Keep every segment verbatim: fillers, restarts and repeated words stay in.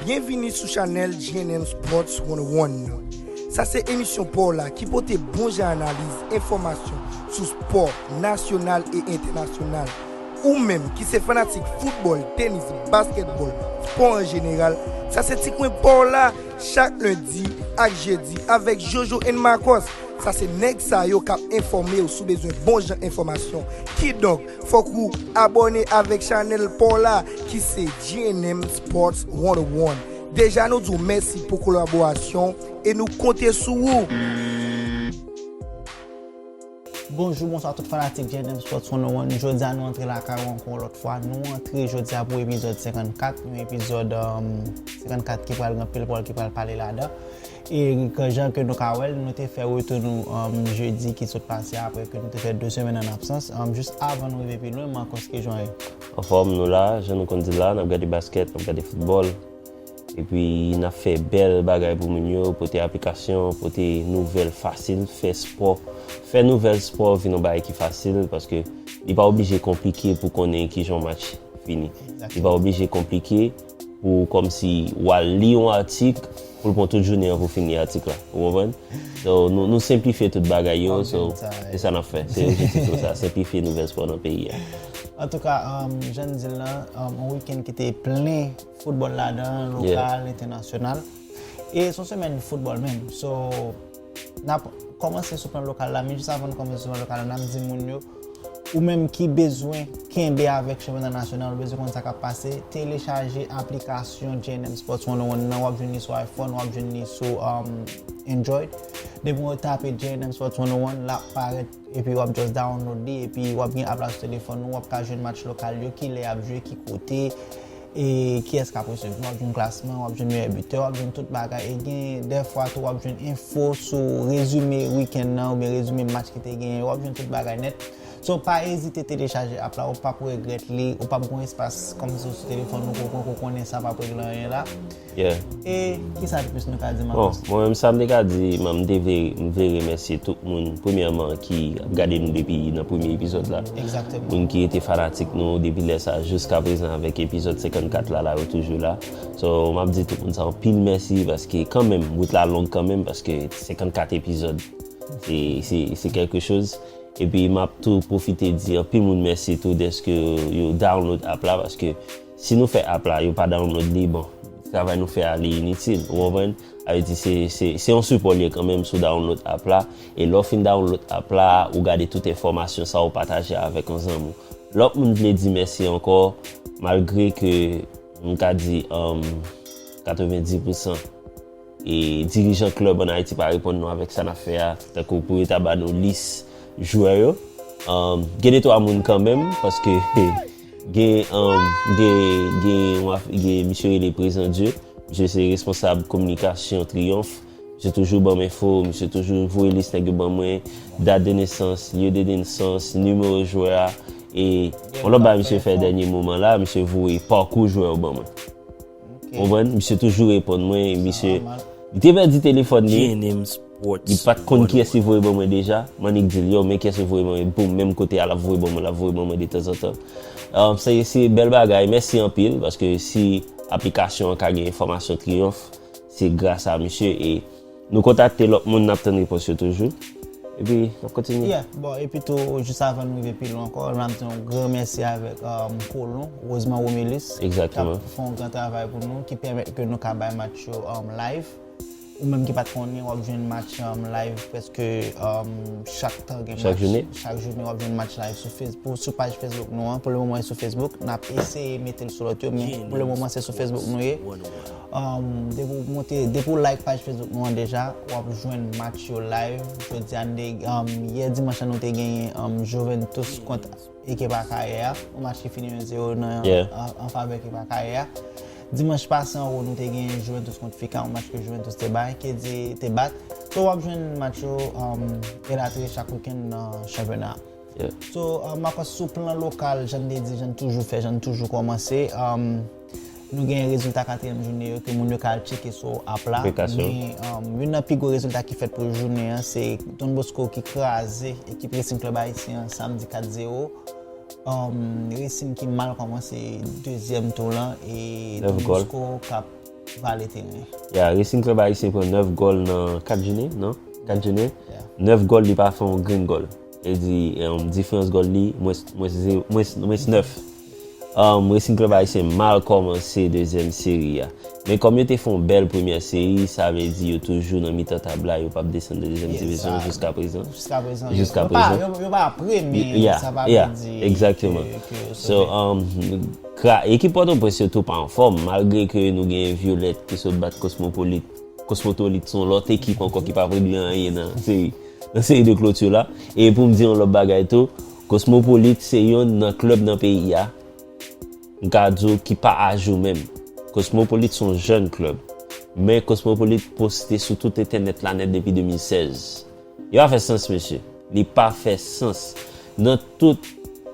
Byenvini sou chanèl G N M Sports one oh one nan. Sa se emisyon pa w la ki pote bon jan analiz, enfòmasyon sou spò nasyonal e entènasyonal. Ou menm ki se fanatik foutbòl, tenis, baskètbòl, spò an jeneral, sa se ti kwen pa w la chak lendi ak jedi avèk Jojo and Marcos. Sa se nèg sa yo k ap enfòme w si w bezwen bon jan enfòmasyon. Kidonk, fòk ou abòne avèk chanèl pa w la ki se G N M Sports one oh one. Deja nou di w mèsi pou kolaborasyon e nou konte sou ou. Bonjou, bonswa tout fanatik G N M Sports one oh one. Jodi a nou antre lakay ou ankò yon lòt fwa. Nou antre jodi a pou epizòd senkannkat, yon epizòd um, senkannkat ki pral gen anpil pawòl ki pral pale ladan. E jan ke nou ka wè l, nou te fè retou nou um, jedi ki sot pase a, apre ke nou te fè de semèn an absans. Um, jis avan nou rive pi lwen, Marcos, ki jan w ye? Anfòm, nou la, jan nou konn di l la, n ap gade baskèt, n ap gade foutbòl. Epi n ap fè bèl bagay pou moun yo, pote aplikasyon, pote nouvèl fasil, fè spò. Fè nouvèl spò vin yon bagay ki fasil, paske li pa oblije konplike pou konnen kijan yon match fini. Li pa oblije konplike pou kòmsi w al li yon atik pou l pran tout jounen an pou fin li atik la. Ou konprann? So, nou, nou senplifye tout bagay yo, so, se sa n ap fè. Se objektif nou sa, senplifye nouvèl spò nan peyi a. Antouka, um, jan n di l lan, um, yon wikenn ki te plen foutbòl ladan, lokal, entènasyonal. E se yon semèn foutbòl menm. So, n ap kòmanse sou plan lokal la, men jis avan n kòmanse sou plan lokal la, n ap di moun yo, ou menm ki bezwen kenbe avèk chanpyona nasyonal, ou bezwen konn sa k ap pase, telechaje aplikasyon G N M Sports one oh one nan, w ap jwenn li sou iPhone, w ap jwenn li sou um, Android. Depi w tape G N M Sports one oh one, l ap parèt epi w ap just download li, epi w ap gen app la sou telefòn ou, w ap ka jwenn match lokal yo, kilè y ap jwe, ki kote, e kiyès k ap resevwa, w ap jwenn klasman, w ap jwenn meyè bitè, w ap jwenn tout bagay, e gen dèfwa tou w ap jwenn enfo sou rezime wikenn nan oubyen rezime match ki te genyen, w ap jwenn tout bagay nèt. So, pa ezite telechaje app la, ou p ap regrèt li, ou p ap gen yon espas kòmsi sou telefòn ou pou w pran, pou w konnen sa p ap regle anyen la. E kisa de plis nou ka di, Marcos? Bon, mwen menm sa m te ka di, man, m te vle, m vle remèsye tout moun, premyèman, ki ap gade nou depi nan premye epizòd la. Moun ki rete fanatik nou depi lè sa jiska prezan avèk epizòd senkannkat la, la yo toujou la. So, m ap di tout moun sa anpil mèsi paske kanmenm, wout la long kanmenm paske senkannkat epizòd, se, se, se kèlke choz. Epi m ap tou pwofite di anpil moun mèsi tou dèske yo download app la, paske si nou fè app la, yo pa download li, bon, travay nou fè a li initil, ou konprann? Sa vle di se, se, se yon sipò li ye kanmenm si w download app la, e lè w fin download app la, ou gade tout enfòmasyon sa ou pataje avèk yon zanmi w. Lòt moun vle di mèsi ankò, malgre ke m ka di um, katrevenndis pousan e dirijan klèb ann Ayiti pa reponn nou avèk sa n ap fè a, tankou pou yo ta ba nou lis jwè yo. Um, gen de twa moun kanmenm, paske gen, um, gen, gen, gen misye rele Prezan Dye, misye se responsab kominikasyon Triyonf, misye toujou ban m enfo, misye toujou voye lis nèg yo ban mwen, dat de nesans, lye de nesans, nimewo jwè a, e yon lòt bagay misye fè dènye moman la, misye voye pakou jwè yo ban mwen. Konprann? Misye toujou reponn mwen, misye. Li te pèdi telefòn li. Li pa t konn kiyès li voye ban mwen deja. M annik di l, yo, men kiyès li voye ban mwen. Boum, menm kote a, l ap voye ban mwen, l ap voye ban mwen detanzantan. Um, se, se bèl bagay. Mèsi anpil, paske si aplikasyon an ka gen enfòmasyon Triyonf, se gras a misye. E nou kontakte lòt moun, n ap tann repons yo toujou. Epi, n ap kontinye. Yeah, bon, epi tou, jis avan nou rive pi lwen ankò, m ap di yon gran mèsi avèk um, Kolon, Rosemary Romulus, k ap fè yon gran travay pou nou, ki pèmèt ke nou ka bay match yo um, live. Ou menm ki pa t konnen, w ap jwenn match um, live prèske um, chak tan gen match. Chak jounen? Chak jounen, w ap jwenn match live sou Facebook, sou paj Facebook nou an. Pou le moman, e sou Facebook. N ap eseye mete l sou lòt yo, men pou le moman, se sou Facebook nou ye. Um, depi w monte, depi w like paj Facebook nou an deja, w ap jwenn match yo live. Jodi a, um, yè dimanch la, nou te genyen um, Juventus kont ekip Akayè a. Yon match ki fini yon zewo nan an favè ekip Akayè a. Dimanch pase ankò, nou te genyen Juventus kont Fika, yon match ke Juventus te bay, ke di te bat. So, w ap jwenn match yo um, elatriye chak wikenn nan chanpyona a. So, uh, Marcos, sou plan lokal, jan n te di, jan n toujou fè, jan n toujou kòmanse, um, nou gen rezilta katriyèm jounen yo ke moun yo ka al tcheke sou app la. Men, um, youn nan pi gwo rezilta ki fèt pou jounen an, se Don Bosco ki kraze ekip Racing Club Haïtien an samdi kat zewo. Um, Racing ki mal kòmanse dezyèm tou lan e Don Bosco k ap vale teren. Yeah, Racing Club Haïtien pran nèf gòl nan kat jounen, non? Kat jounen. Yeah. Nèf gòl, li pa fè yon grenn gòl. E di, um, diferans gòl li, mwens, mwens zewo, mwens, mwens nèf. Um, Racing Club Haïtien mal kòmanse dezyèm seri a. Men kòm yo te fè yon bèl premyè seri, sa vle di yo toujou nan mitan tab la, yo p ap desann nan dezyèm divizyon jiska prezan. Jiska prezan, yo pa, yo, yo pa pre, men sa pa vle di ke, ke yo sove. So, um, ekip Pòtoprens yo tou pa anfòm, malgre ke nou gen Violette ki sot bat Cosmopolite. Cosmopolite se yon lòt ekip ankò ki p ap regle anyen nan seri, nan seri de kloti la. E pou m di yon lòt bagay tou, Cosmopolite se yonn nan klèb nan peyi a, m ka di w ki pa ajou menm. Cosmopolite se yon jèn klèb. Men Cosmopolite poste sou tout entènèt la nèt depi de mil sèz. Li pa fè sans, mesye. Li pa fè sans. Nan tout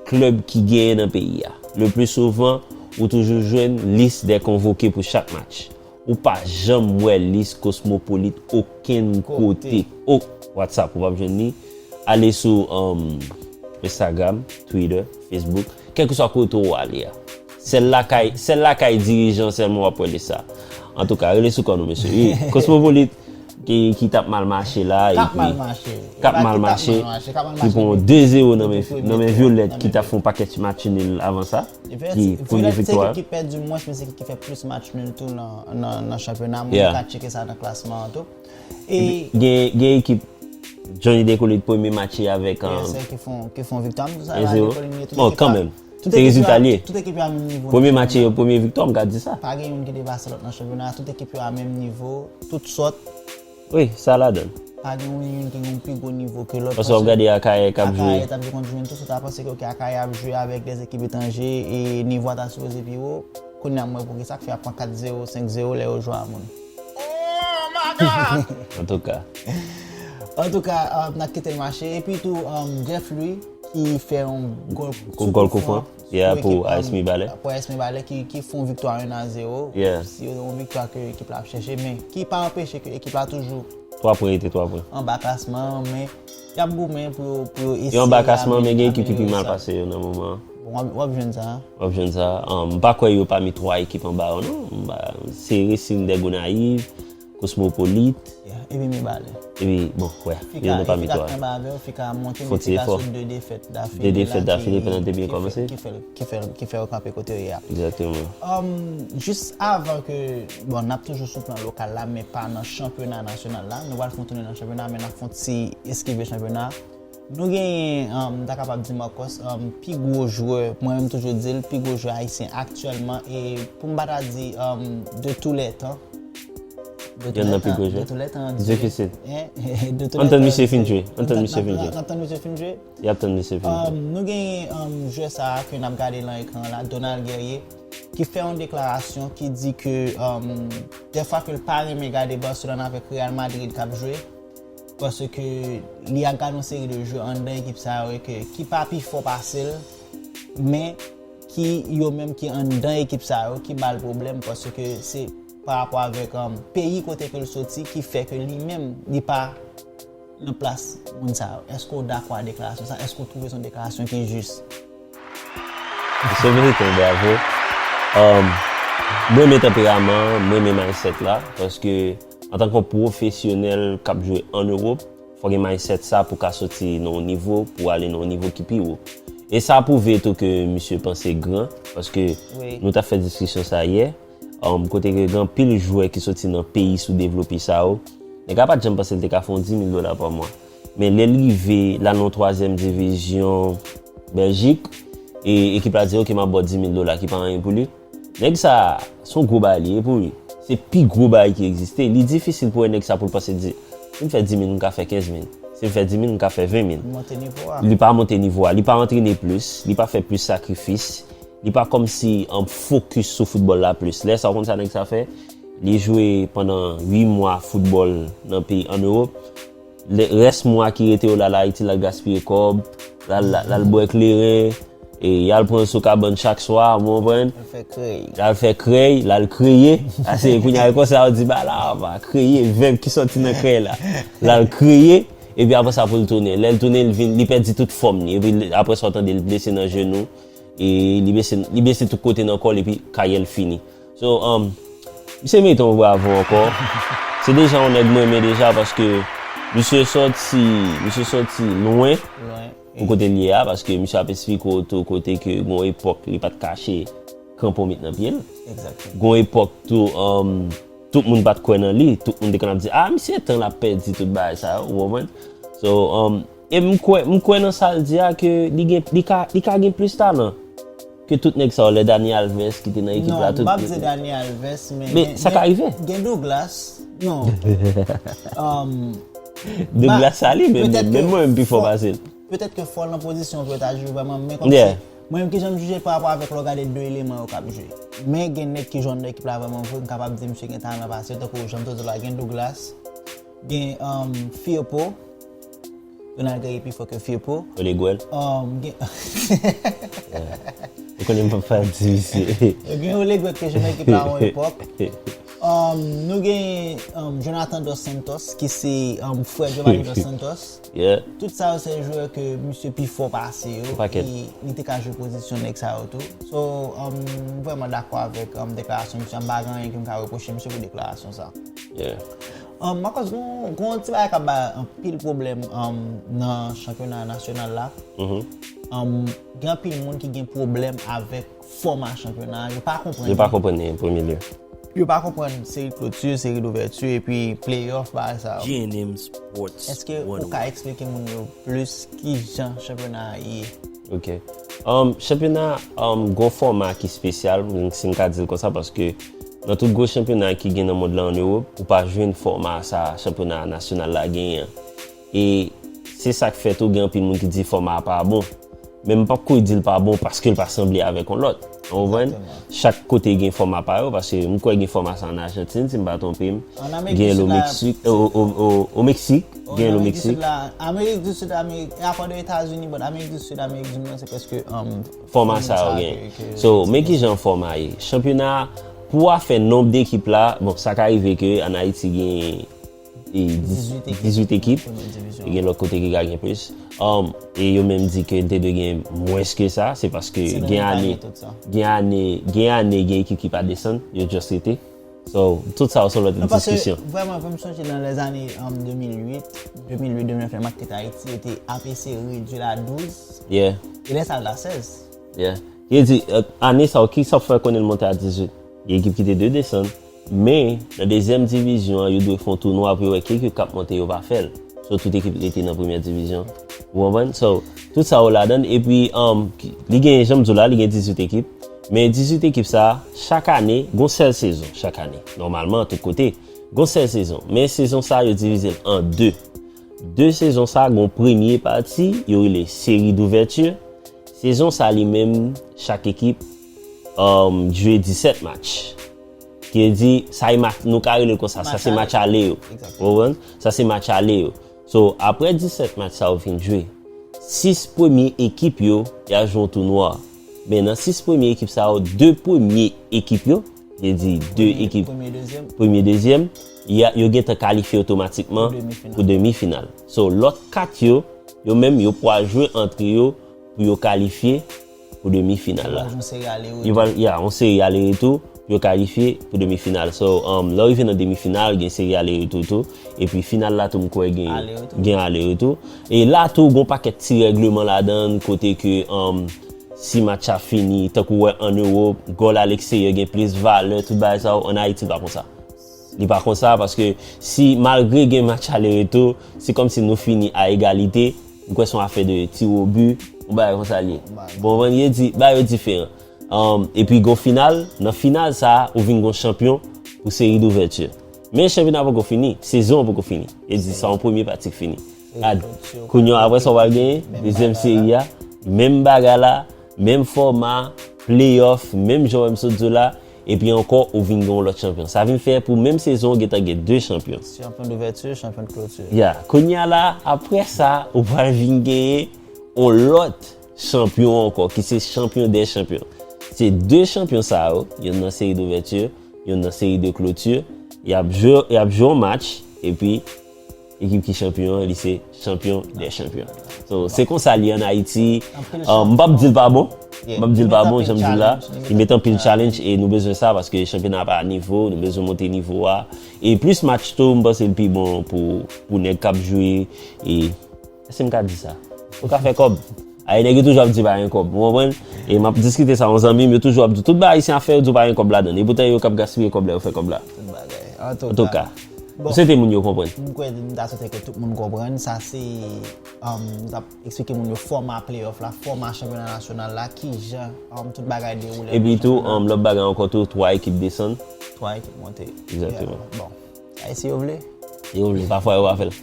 klèb ki genyen nan peyi a, le pli souvan, ou toujou jwenn lis dè konvoke pou chak match. Ou pa janm wè lis Cosmopolite okenn kote. O WhatsApp, ou p ap jwenn li. Ale sou, um, Instagram, Twitter, Facebook, kèlkeswa kote w ale a. Sèl lakay, sèl lakay dirijan sèlman w ap wè lis sa. Antouka, rele sou kò nou, mesye. Wi, Cosmopolite ki, ki t ap mal mache la, epi k ap mal mache, ki pran de zewo nan men, nan men Violette ki t ap fè yon pakèt match nil avan sa, ki premye viktwa. Violette se ekip ki pèdi mwens, men se ekip ki fè plis match nil tou nan, nan, nan chanpyona. Moun ka tcheke sa nan klasman an tou. E gen, gen ekip Johnny Decolit premye match li avèk, um, ki fè yon, ki fè yon viktwa. M di sa, Johnny Decolit, tout ekip kanmenm. Se rezilta li ye. Tout ekip yo a menm nivo nan chanpyona. Premye match yo, premye viktwa, m ka di sa. Pa gen youn ki depase lòt nan chanpyona. Tout ekip yo a menm nivo, tout sòt. Wi, sa ladan l. Pa gen youn ki gen yon pi gwo nivo ke lòt. Paske w ap gade Akayè k ap jwe. Akayè t ap jwe kont Juventus, ou ta panse ke, ok, Akayè ap jwe avèk de ekip etranje e nivo a ta sipoze pi wo. Kounye a, m wè poukisa k fè y ap pran kat zewo, senk zewo lè yo jwe a moun. Antouka. Antouka, um, n ap kite l mache. Epi tou, um, Jeff Louis ki fè yon gòl sou kout fran pou AS Mibalè. Pou AS Mibalè ki, ki fè yon viktwa en a zewo. Yeah. Se yon viktwa ke ekip la ap chèche, men ki pa anpeche ke ekip la toujou twa pwen rete twa pwen anba klasman an, men y ap goumen pou yo, pou yo eseye amelyore sa. Yo anba klasman, men gen ekip ki pi mal pase yo nan moman an. Bon, w ap, w ap jwenn sa. W ap jwenn sa. Um, m pa kwè yo pami twa ekip anba yo, non. M pa, se Racing de Gonayiv, Cosmopolite. Yeah, epi Mibalè. Epi, bon, wè, yo nan pami twa. Fika, Fika ki anba avè yo, Fika monte, men Fika sot de defèt dafile. De defèt dafile pandan te byen kòmanse. Ki fè, ki fè, ki fè yo kanpe kote yo ye a. Egzakteman. Um, jis avan ke, bon, n ap toujou sou plan lokal la, men pa nan chanpyona nasyonal la. Nou pral fè yon tounen nan chanpyona, men n ap fè yon ti eskive chanpyona. Nou genyen, um, m ta kapab di Marcos, um, pi gwo jwè, mwen menm toujou di l, pi gwo jwè ayisyen aktyèlman, e pou m pa ta di, um, de tous les temps. De tous les temps, de tous les temps, difisil. Ann tann misye fin jwe. Ann tann misye fin jwe. Ann tann misye fin jwe. Y ap tann misye fin jwe. Um, nou genyen, um, jwè sa a ke n ap gade lan ekran an la, Donald Guerrier, ki fè yon deklarasyon ki di ke, um, dèfwa ke l pa renmen gade Barcelone avèk Real Madrid k ap jwe, paske li ap gade yon seri de jwè anndan ekip sa yo ke, ki pa pi fò pase l, men ki yo menm ki anndan ekip sa yo ki ba l pwoblèm, paske se pa rapò avèk, um, peyi kote ke l soti ki fè ke li menm li pa nan plas moun sa yo. Èske w dakò a deklarasyon sa? Èske w twouve se yon deklarasyon ki jis? Misye merite yon bravo. Um, mwen renmen tanperaman, mwen renmen mindset la, paske antanke yon pwofesyonèl k ap jwe an Ewòp, fò gen mindset sa pou ka soti nan yon nivo, pou ale nan yon nivo ki pi wo. E sa pwouve tou ke misye panse gran, paske nou t ap fè diskisyon sa yè, um, kote ke gen anpil jwè ki soti nan peyi soudevlope sa yo, nèg la pa t janm panse l te ka fè yon dis mil dola pa mwa. Men lè l rive, l al nan twazyèm divizyon Bèljik, e ekip la di, "Ok, m ap ba w dis mil dola," ki pa anyen pou li. Nèg sa, se yon gwo bagay li ye pou li. Se pi gwo bagay ki egziste. Li difisil pou wè nèg sa pou l panse di, "Si m fè dis mil, m ka fè kenz mil. Si m fè dis mil, m ka fè ven mil." Li monte nivo a. Li pa monte nivo a. Li pa antrene plis. Li pa fè plis sakrifis. Li pa kòmsi an fokis sou foutbòl la plis. Lè sa, w konn sa nèg sa fè? Li jwe pandan uit mwa foutbòl nan peyi, an Ewòp. Lè, rès mwa ki rete yo la, l al Ayiti, l al gaspiye kòb, l al, l al, l al bwè kleren, e y al pran sou kabann chak swa, w konprann? L al fè krèy. L al fè krèy, l al kreye. Paske kounye a, e konsa yo di bagay la, va kreye, vèb ki sòti nan krèy la. L al kreye, epi apre sa pou l tounen. Lè l tounen, l vin, li pèdi tout fòm li. Epi l, apre sa, w tande l blese nan jenou. E li blese, li blese tout kote nan kò l, epi karyè l fini. So, um, Misye merite yon bravo ankò. Se deja yon nèg mwen renmen deja paske misye sòti, misye sòti lwen pou kote l ye a, paske misye ap esplike w tou kote ke gon epòk li pa t kache kranpon met nan pye l. Gon epòk tou, um, tout moun pa t kwè nan li, tout moun te konn ap di, ah, misye tan l ap pèdi tout bagay sa yo, ou konprann? So, um, e m kwè, m kwè nan sa l di a ke li gen, li ka, li ka gen plis talan ke tout nèg sa yo, lè Dani Alves ki te nan ekip la, tout. Non, m p ap di Dani Alves, men sa ka rive. Gen Douglas, non. Um, Douglas sa li, men menm mwen m pi fò pase l. Petèt ke fò l nan pozisyon pou yo ta jwe vrèman, men kòmsi mwen menm ki jan m jije pa rapò avèk lè w gade de eleman yo k ap jwe. Men gen nèg ki jwenn nan ekip la vrèman vre, m kapab di misye gen talan pase l, tankou jan m te di w la, gen Douglas, gen um, Firpo, Ronald Guerrier pi fò ke Firpo. Oleguer. Um, gen... Ou konnen m p ap di misye. Gen Oleguer ki te jwe nan ekip la yon epòk. Um, nou gen um, Jonathan Dos Santos, ki se um, frè Giovanni Dos Santos. Tout sa yo se jwè ke misye pi fò pase yo. E li te ka jwe pozisyon nèg sa yo tou. So, um, m vrèman dakò avèk um, deklarasyon misye. M pa gen anyen ke m ka repwoche misye pou deklarasyon sa. Um, Marcos, gon, gon ti bagay k ap bay anpil pwoblèm um, nan chanpyona nasyonal la. Um, gen anpil moun ki gen pwoblèm avèk fòma chanpyona a. Yo pa konprann. Yo pa konprann li, an premye lye. Yo pa konprann seri kloti, seri douvèti, epi playoff, bagay sa yo. G N M Sports Èske ou ka eksplike moun yo plis ki jan chanpyona a ye? Ok. Um, chanpyona, um, gon fòma ki espesyal, si m ka di l konsa, paske nan tout gwo chanpyona ki gen nan mond lan an Ewòp, ou pa jwenn fòma sa chanpyona nasyonal la genyen an. E se sa k fè tou gen anpil moun ki di fòma a pa bon. Men m p ap kouri di l pa bon paske l pa sanble avèk yon lòt. Ou konprann? Chak kote gen fòma pa yo, paske m kwè gen fòma sa an Ajantin, si m pa twonpe m. Gen l o Meksik, o, o, o, o Meksik, gen l o Meksik. Amerik di Sid, Amerik, e apaw de Etazini, but Amerik di Sid, Amerik di Nò, se prèske um, fòma sa yo gen. So, men ki jan fòma ye. Chanpyona, pou w a fè nonb de ekip la, bon, sa ka rive ke an Ayiti gen e, dizuit ekip. Gen lòt kote ki ka gen plis. Um, e yo menm di ke n te dwe gen mwens ke sa, se paske gen ane, gen ane, gen ane, gen ekip ki pa desann, yo just rete. So, tout sa yo se lòt diskisyon. Vrèman, vrèman, m sonje nan lèzane um, de mil uit, de mil uit, de mil nèf, lè m ak te Ayiti, yo te ap eseye redui l a douz. Yeah. E lè sa l ta sèz. Yeah. Yo di, uh, ane sa yo, ki sa fè konnen l monte a dizuit? Gen ekip ki te dwe desann. Men, nan dezyèm divizyon an, yo dwe fè yon tounwa pou yo wè ki ekip k ap monte, yo pa fè l. So, tout ekip rete nan premyè divizyon. Ou konprann? So, tout sa yo ladan l. Epi, um, li gen, jan m di w la, li gen dizuit ekip. Men dizuit ekip sa a, chak ane, gon sèl sezon, chak ane. Nòmalman, tout kote, gon sèl sezon. Men sezon sa a, yo divize l an de. De sezon sa a, gon premye pati, yo rele seri douvèti. Sezon sa a, li menm, chak ekip, um, jwe disèt match. Ki vle di, sa e match, nou ka rele l konsa, sa se match ale yo. Ou konprann? Sa se match ale yo. So, apre disèt match sa yo fin jwe, sis premye ekip yo, y a jwe yon tounwa. Men nan sis premye ekip sa yo, de premye ekip yo, vle di de ekip, premye, dezyèm, y a, yo gentan kalifye otomatikman pou demi final. So, lòt kat yo, yo menm, yo pral jwe antre yo pou yo kalifye pou demi final la. Yo pral, ya, yon seri ale retou pou yo kalifye pou demi final. So, um, lè w rive nan demi final, gen seri ale retou tou. Epi final la tou, m kwè gen, gen ale retou. E la tou, gon pakèt ti règleman ladan l, kote ke, um, si match a fini, tankou w wè an Ewòp, gòl a leksteryè gen plis valè, tout bagay sa yo, an Ayiti, l pa konsa. Li pa konsa, paske si malgre gen match ale retou, se kòmsi nou fini a egalite, m kwè se yon afè de tir au but, yon bagay konsa li ye. Bon, yo di, bagay yo diferan. Um, epi gon final, nan final sa a, ou vin gon chanpyon pou seri douvèti. Men chanpyona poko fini, sezon an poko fini. E di sa yon premye pati k fini. Kounye a, apre sa, w pral genyen dezyèm seri a, menm bagay la, menm fòma, playoff, menm jan w wè m sot di w la, epi ankò, ou vin gen yon lòt chanpyon. Sa vin fè pou menm sezon, ou gentan gen de chanpyon. Chanpyon douvèti, chanpyon de kloti. Ya, kounye a la, apre sa, ou pral vin genyen yon lòt chanpyon ankò, ki se chanpyon dè chanpyon. Se de chanpyon sa yo, yonn nan seri douvèti, yonn nan seri de kloti, y ap jwe, y ap jwe yon match, epi ekip ki chanpyon an, li se chanpyon dè chanpyon. So, se konsa li an Ayiti. Um, m p ap di l pa bon, M ap di l pa bon, jan m di l la. Li met anpil challenge e nou bezwen sa paske chanpyona pa nivo, nou bezwen monte nivo a. E plis match tou, m panse l pi bon pou, pou nèg k ap jwe. E, èske m ka di sa? Ou ka fè kòb. Ay, nèg yo toujou ap di pa gen kòb, ou konprann? E m ap diskite sa yon zanmi m, yo toujou ap di, tout bagay Ayisyen ap fè, yo di w pa gen kòb ladan l. E poutan, yo k ap gaspiye kòb la, yo fè kòb la. Tout bagay. Antouka. Antouka. Bon. M swete moun yo konprann. M kwè, m ta swete ke tout moun konprann. Sa se, um, m t ap eksplike moun yo fòma playoff la, fòma chanpyona nasyonal la, kijan, um, tout bagay dewoule. Epi tou, um, lòt bagay ankò tou, twa ekip desann. Twa ekip monte. Egzakteman. Yeah. Bon. Ay, si yo vle. Si yo vle, pafwa yo pa fè l.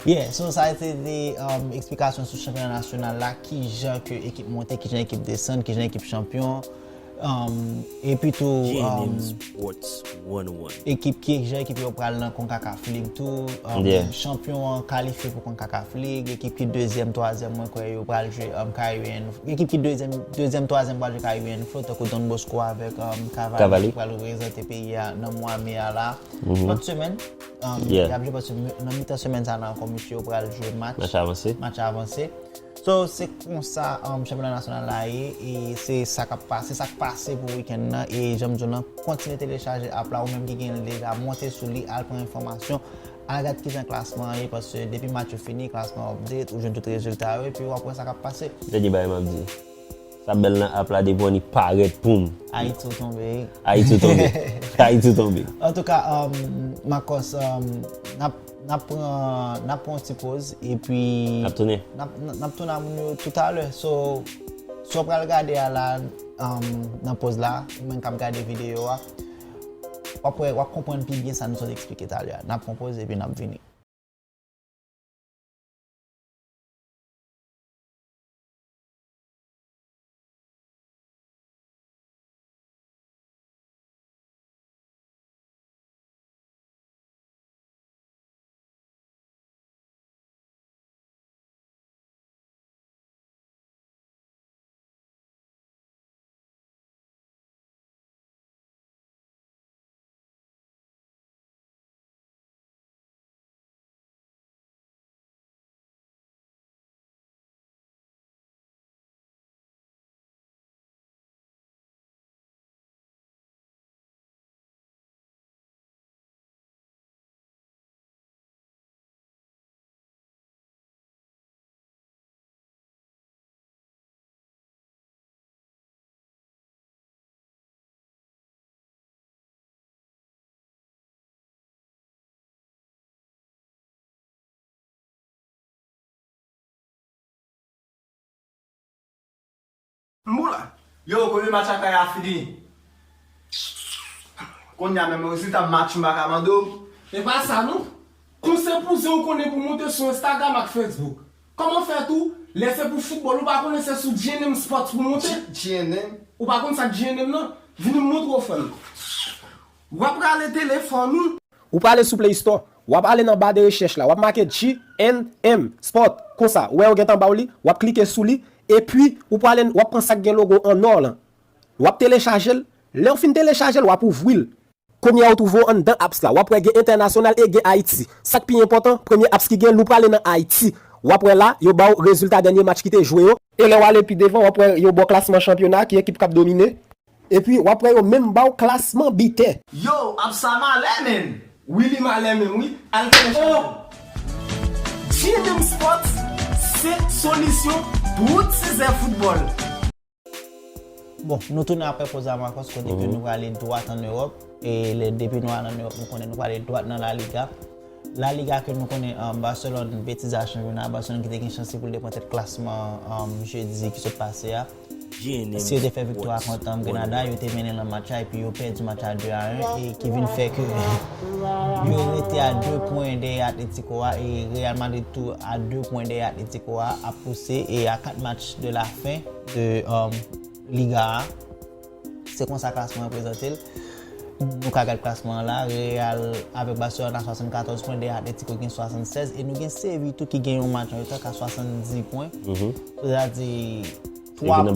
Yeah, so sa se te, um, eksplikasyon sou chanpyona nasyonal la, kijan ke ekip monte, kijan ekip desann, kijan ekip chanpyon. Um, epi tou, G N M um, Sports one oh one. Ekip ki, jan ekip yo pral nan Concacaf League tou, um, yeah, chanpyon an kalifye pou Concacaf League, ekip ki dezyèm, twazyèm, mwen kwè yo pral jwe, um, Caribbean, ekip ki dezyèm, dezyèm, twazyèm pral jwe Caribbean Flow, tankou Don Bosco avèk, um, Cavalry, Cavalry, ki pral reprezante peyi a nan mwa me a la. Mhm. Lòt semèn, um, yeah, y ap jwe, paske nan mitan semèn sa nan kòm yo pral jwe match. Match avanse. Match avanse. So, se konsa, um, chanpyona nasyonal la ye, e se sa k ap pase, sa k pase pou wikenn nan, e jan m di w lan, kontinye telechaje app la, ou menm ki gen l deja, monte sou li, al pran enfòmasyon, al gad kijan klasman an ye, paske depi match yo fini, klasman an update, ou jwenn tout rezilta yo, epi w ap wè sa k ap pase. Dènye bagay m ap di. Sa bèl nan app la, depi w annik parèt, poum. Ayiti ou tonbe. Ayiti ou tonbe. Ayiti ou tonbe. Antouka, um, Marcos, um, n ap, n ap pran, n ap pran yon ti poz, epi n ap tounen. N ap, n ap tounen ak moun yo toutalè. So, sa w pral gade a la, um, nan poz la, ou menm k ap gade videyo a, w ap wè, w ap konprann pi byen sa nou sot eksplike talè a. N ap pran poz, epi n ap vini. M bon la. Yo, premye match lakay a fini. Kounye a menm rezilta match m pa ka mande w. E pa sa non. Konse pou zen ou konnen pou monte sou Instagram ak Facebook. Kòman fè tou, lè se pou foutbòl, ou pa konnen se sou G N M Sports pou monte? G N M? Ou pa konn sa k G N M nan? Vini m montre w fè l. W ap rale telefòn ou. Ou prale sou Play Store, w ap ale nan ba de rechèch la, w ap make G N M Sport, konsa, ou wè yo gentan ba w li, w ap klike sou li, epi ou prale, w ap pran sa k gen logo an nò lan. W ap telechaje l, lè w fin telechaje l, w ap ouvri l. Kounye a ou twouve w anndan apps la, w ap wè gen entènasyonal e gen Ayiti. Sa k pi enpòtan, premye apps ki gen l, ou prale nan Ayiti. W ap wè la, yo ba w rezilta dènye match ki te jwe yo. E lè w ale pi devan, w ap wè yo ba w klasman chanpyona, ki ekip k ap domine. Epi, w ap wè yo menm ba w klasman biten. Yo, apps sa malè, menn! Wi, li malè menm, wi. Al telechaje l. G N M Sports, se solisyon pou tout sizè foutbòl. Bon, nou tounen apre poz la, Marcos, kote ke nou prale dwat ann Ewòp. E lè, depi nou al ann Ewòp, nou konnen nou prale dwat nan La Liga. La Liga ke nou konnen, um, Barcelone, betiz a chanpyona, Barcelone ki te gen chans pou l te pran tèt klasman, um, jedi ki sot pase a. Si yo te fè viktwa kont, um, Granada, yo te mennen nan match la, epi yo pèdi match la de a en, e ki vin fè ke yo rete a de pwen dèyè Atletico a, e Real Madrid tou a de pwen dèyè Atletico a, ap pouse, e a kat match de la fen de, um, Liga a. Se konsa klasman an prezante l. Nou ka gad klasman an la, Real avèk Barcelone a swasannkatòz pwen, dèyè Atletico gen swasannsèz, e nou gen Sevilla tou ki gen yon match an reta k a swasanndis pwen. Sètadi, twa pwen,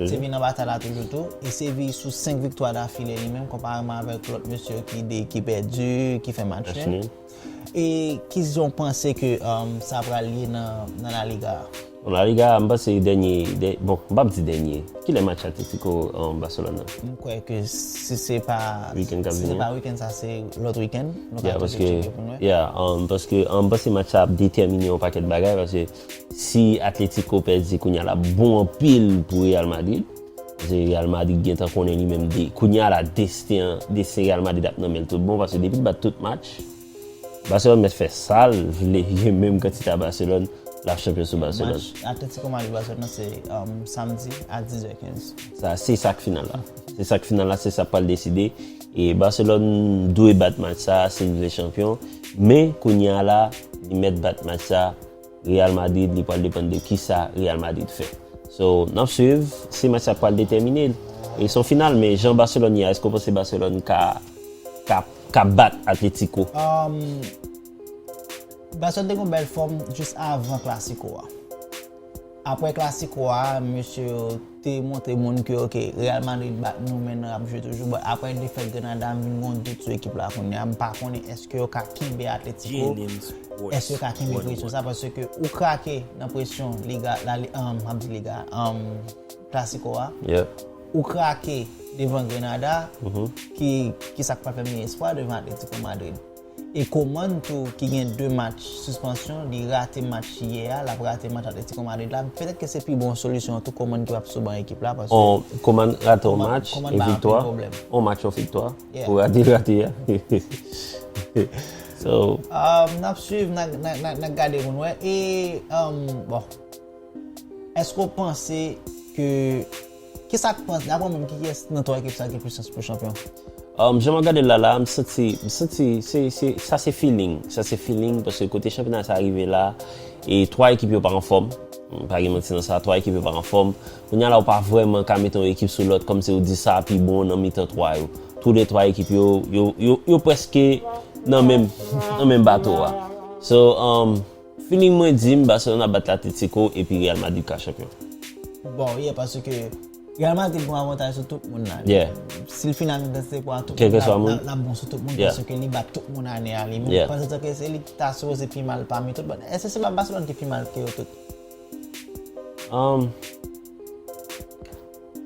Sevilla nan batay la toujou tou, e Sevilla sou senk viktwa dafile li menm, konpareman avèk lòt mesye yo ki de, ki pèdi, ki fè match nil. E ki jan w panse ke um, sa pral ye nan, nan La Liga a? Bon, La Liga, m panse dènye, dè, bon, m p ap di dènye. Kilè match Atletico um, Barcelone nan? M kwè ke si se pa Weekend k ap si se vini. Pa weekend sa se lòt weekend. Nou ka Yeah, toujou paske, tcheke pou nou wè. Yeah, um, paske um, m panse match sa ap detèmine yon pakèt bagay paske si Atletico pèdi kounye a l ap bon anpil pou Real Madrid. Paske Real Madrid gentan konnen li menm de kounye a la desten an, desten Real Madrid ap nan men l tout bon paske depi l bat tout match Barcelone mèt fè sa l vle, gen menm kantite a Barcelone, l ap chanpyon sou Barcelone. Match Atletico Madrid Barcelone nan se um, samdi a diz è kenz. Sa se sa k final la. Se sa k final la, se sa k pral deside. E Barcelone dwe bat match sa si l vle chanpyon. Men kounye a la, li mèt bat match sa. Real Madrid, li pral depann de kisa Real Madrid fè. So, n ap swiv, se match sa k pral detèmine l. E se yon final, men jan Barcelone ye a, èske w panse Barcelone ka, ka, ka bat Atletico? Um, Barcelone te gen bèl fòm jis avan Clasico a. Apre Clasico a, mesye yo te montre moun ke ok, Real Madrid bat nou men nan ap jwe toujou. But apre defèt Granada, m vin gen yon dout sou ekip la kounye a. M pa konnen èske yo ka kenbe Atletico, èske yo ka kenbe presyon sa, paske ou krake nan presyon Liga, la, um, m ap di Liga, um, Clasico a. Yeah. Ou krake devan Granada, ki, ki sa k pral fè m gen espwa devan Atletico Madrid. E Coman tou ki gen de match sispansyon, li rate match yè a, l ap rate match Atletico Madrid la. Petèt ke se pi bon solisyon tou Coman ki p ap sou ban ekip la paske On, Coman rate yon match, Coman e ba anpil viktwa. Pwoblèm. On match, yon viktwa. Yeah. Pou rate, rate a. So, Um, n ap swiv, n a, n a, n a, n a gade pou n wè. E, um, bon, èske w panse ke, ki sa k panse, daprè w menm, ki yès nan twa ekip sa ki plis chans pou chanpyon? Um, jan m ap gade l la, la, m santi, m santi, se, se, sa se feeling, sa se feeling, paske kote chanpyona sa rive la, e twa ekip yo pa anfòm, pa gen manti nan sa, twa ekip yo pa anfòm, kounye a la ou pa vrèman ka mete yon ekip sou lòt, kòmsi ou di sa pi bon nan mitan twa yo. Tou de twa ekip yo, yo, yo, yo prèske nan menm, nan menm bato a. So, um, feeling mwen di m, Barcelona bat Atletico epi Real Madrid ka chanpyon. Bon, yeah, paske Real Madrid gen avantaj sou tout moun la. Yeah. Si l fin ane nan se pwa tout Kèlkeswa moun, moun. L ap bon sou tout moun, Yeah. paske li bat tout moun ane a li. Men Yeah. panse ke se li ki ta sipoze pi mal pami tout. Bon, èske se pa Barcelone ki pi mal ke yo tout? Um,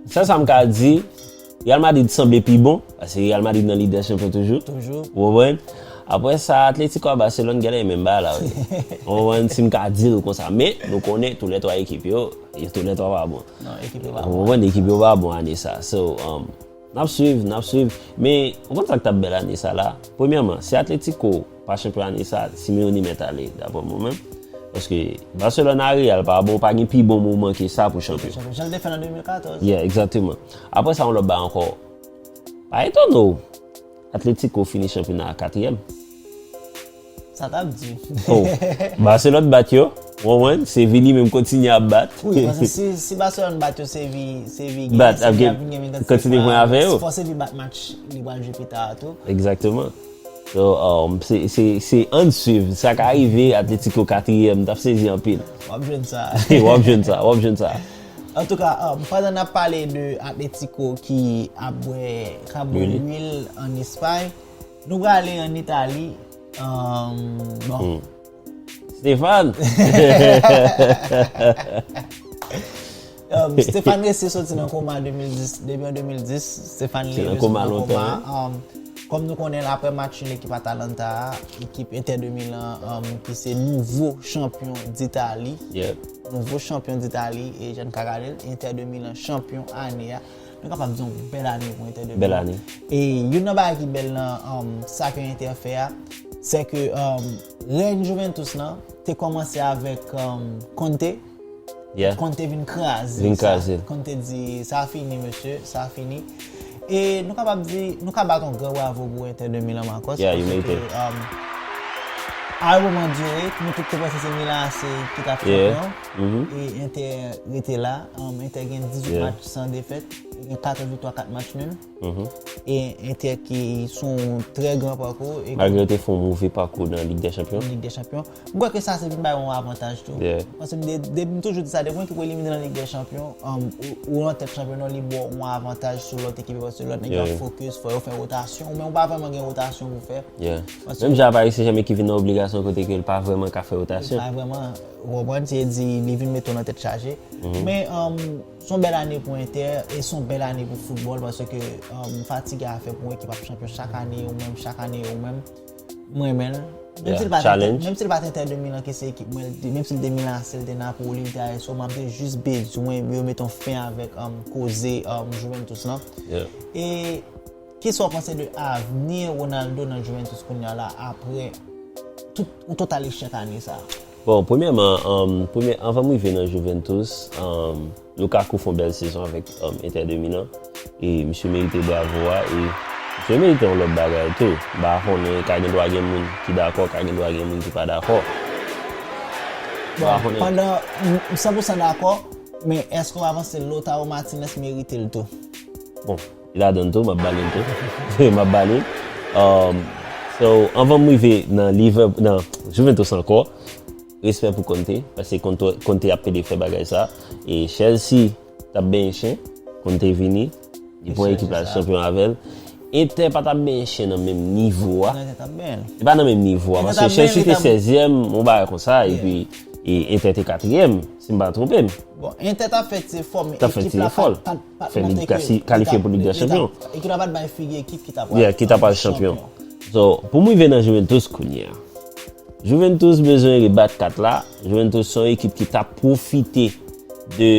sa, sa m ka di, Real Madrid sanble pi bon, paske Real Madrid nan lidè chanpyon toujou. Toujou. Ou konprann? Apre sa, Atletico a Barcelone genlè menm bagay la wi. Ou konprann? Si m ka di l konsa. Men, nou konnen tou le twa ekip yo, e tou le twa pa bon. Non, ekip yo pa Ou bon. Konprann? Ekip yo pa bon ane sa. So, um, n ap swiv, n ap swiv. Men, ou konn sa k t ap bèl ane sa la? Premyèman, si Atletico pa chanpyon ane sa, Simeone mèt ale, daprè mwen menm. Paske Barcelona a Real pa bon, pa gen pi bon moman ke sa pou chanpyon. Jan l te fè nan de mil katòz. Yeah, egzakteman. Apre sa, yon lòt bagay ankò. Pa etone w, Atletico fini chanpyona a katriyèm. Sa t ap di. Oh, Barcelone bat yo. Ou konprann? Seville li menm kontinye ap bat. Wi, paske si, si Barcelone bat yo, Seville, Seville Bat, Seville ap gen ap vin gen kantite pwen avè yo. Fò Seville bat match li pral jwe pita a tou. Egzakteman. So, um, se, se, se ann swiv. Sa ka rive, Atletico katriyèm, t ap sezi anpil. W ap jwenn sa. W ap jwenn sa, w ap jwenn sa. Antouka, um, pandan n ap pale de Atletico ki ap bwè, k ap bwè Lwil. Lwil an Espay, nou prale an Itali. Um, bon, Stéphane! Um, Stéphane resi soti nan koma de mil dis, depi an de mil dis, Stéphane Se nan leve koma soti nan lontan, koma. Um, kòm nou konnen, apre match nul ekip Atalanta a, ekip Inter de Milan, um, ki se nouvo chanpyon Ditali. Yeah. Nouvo chanpyon Ditali, e jan n ka gade l, Inter de Milan chanpyon ane a. Nou kapab di yon bèl ane pou Inter de Milan. Bèl ane. E youn nan bagay ki bèl nan um, sa ke Inter fè a, se ke um, rèy Juventus nan te kòmanse avèk um, Conte. Yeah. Conte vin kraze Vin sa. Kraze l. Conte di, "Sa fini, mesye, sa fini." E nou kapab di, nou ka bat yon gran bravo pou Inter de Milan, Marcos. Yeah, you paske, made it. Um, A yon moman dire, nou tout te panse se Milan A C ki t ap Yeah. chanpyon. Mhm. E Inter rete la. Um, Inter gen dizuit Yeah. match san defèt. Gen katòz viktwa, kat match nil. Mhm. E Inter ki sou yon trè gran pakou. E Malgre yo te fè yon move pakou nan Lig dè Chanpyon. Lig dè Chanpyon. M kwè ke sa se vin bay yon avantaj tou. Yeah. Paske m de- de- m toujou di sa, depi yon ekip ou elimine nan Lig dè Chanpyon, um, ou, ou nan tèt chanpyona, li ba w yon avantaj sou lòt ekip, paske lòt nèg yo ap Yeah. fokis, fò yo fè wotasyon, ou menm ou pa vrèman gen wotasyon pou fè. Yeah. Paske- Menm jan a Paris Saint-Germain ki vin nan obligasyon kote ke l pa vrèman ka fè wotasyon. Pa vrèman, ou konprann, se di li vin mete w nan tèt chaje. Men um, se yon bèl ane pou Inter e se yon bèl ane pou foutbòl paske um, fatige a fè pou yon ekip ap chanpyon chak ane ou menm, chak ane ou menm. Mwen renmen l. Menm Yeah, si l pa t challenge. Inter- menm si l pa t Inter de Milan ki se ekip mwen, li te- menm si l te Milan A C, l te Napoli, l te Ajax, mwen m te jis bezwen yo mete yon fen avèk um, koze um, Juventus lan. Yeah. E kisa w panse de avni Ronaldo nan Juventus kounye a la apre tout yon total echèk ane sa? Bon, premyèman, um, premye, anvan m rive nan Juventus, um, Lukaku fè yon bèl sezon avèk um, Inter de Milan. E misye merite bravo a. E misye merite yon lòt bagay tou. M pa konnen, ka gen dwa gen moun ki dakò, ka gen dwa gen moun ki pa dakò. Bon, pandan m san pou san dakò, men èske w pa panse Lautaro Martinez merite l tou? Bon, li ladan l tou, m ap ba li l tou. M ap ba li l. Um, so, anvan m rive nan Liverpool, nan Juventus ankò, respè pou Conte, paske Conte, Conte ap pede fè bagay sa. E Chelsea t ap benyen chen, Conte vini, li pran ekip la chanpyon avè l. Inter pa t ap benyen chen nan menm nivo a. Nan tèt ap bèl. Li pa nan menm nivo a, Inter paske t ap Chelsea bèl, te li t ap- sèzyèm, yon bagay konsa, epi e Inter te katriyèm, si m pa twonpe m. Bon, Inter t ap fè ti efò, men T ap fè ekip ti la efò. Pa, pa, Fè montre Lig ke kasi- li t ap- kalifye pou Lig dè li t ap- Chanpyon. Ekip la pa t bay figi ekip ki t ap Yeah, ki t ap al chanpyon. So, pou m rive nan Juventus kounye a. Juventus bezwen rebat kat la. Juventus se yon ekip ki t ap pwofite de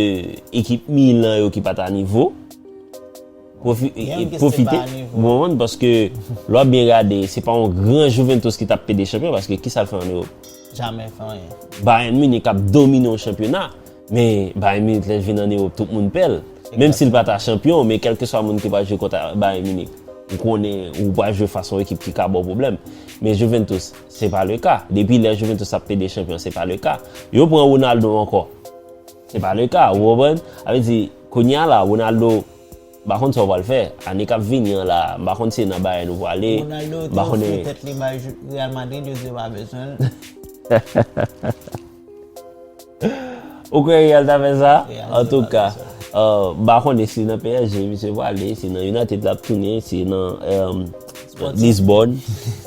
ekip Milan yo ki pa t a nivo. Profi- Gen e- yon pwofite. Ki pa a nivo. Bon, paske lè w ap byen gade, se pa yon gran Juventus ki t ap pede chanpyon, paske ki sa l fè an Ewòp? Jamè fè anyen. Bayern Munich ap domine yon chanpyona, men Bayern Munich lè l vin an Ewòp, tout moun pè l. Menm si l pa ta chanpyon, men kèlkeswa moun ki pral jwe kont Bayern Munich, ou konnen ou pral jwe fas yon ekip ki ka ba w pwoblèm. Men Juventus, se pa le ka. Depi lè Juventus ap pede chanpyon, se pa le ka. Yo pran Ronaldo ankò. Se pa le ka, ou konprann? Sa vle di, kounye a la, Ronaldo, m pa konn sa w pral fè. Ane k ap vini an la, m pa konn si se nan Bayern ou prale. Ronaldo M te pa ofri konnen. Tèt li bay Ju- Real Madrid, yo di yo pa bezwen l. Ou kwè Real ta fè sa? Real An tou ta ka, fè euh, m pa konnen si nan P S G misye prale, si nan United l ap tounen, si nan euh, Lisbonne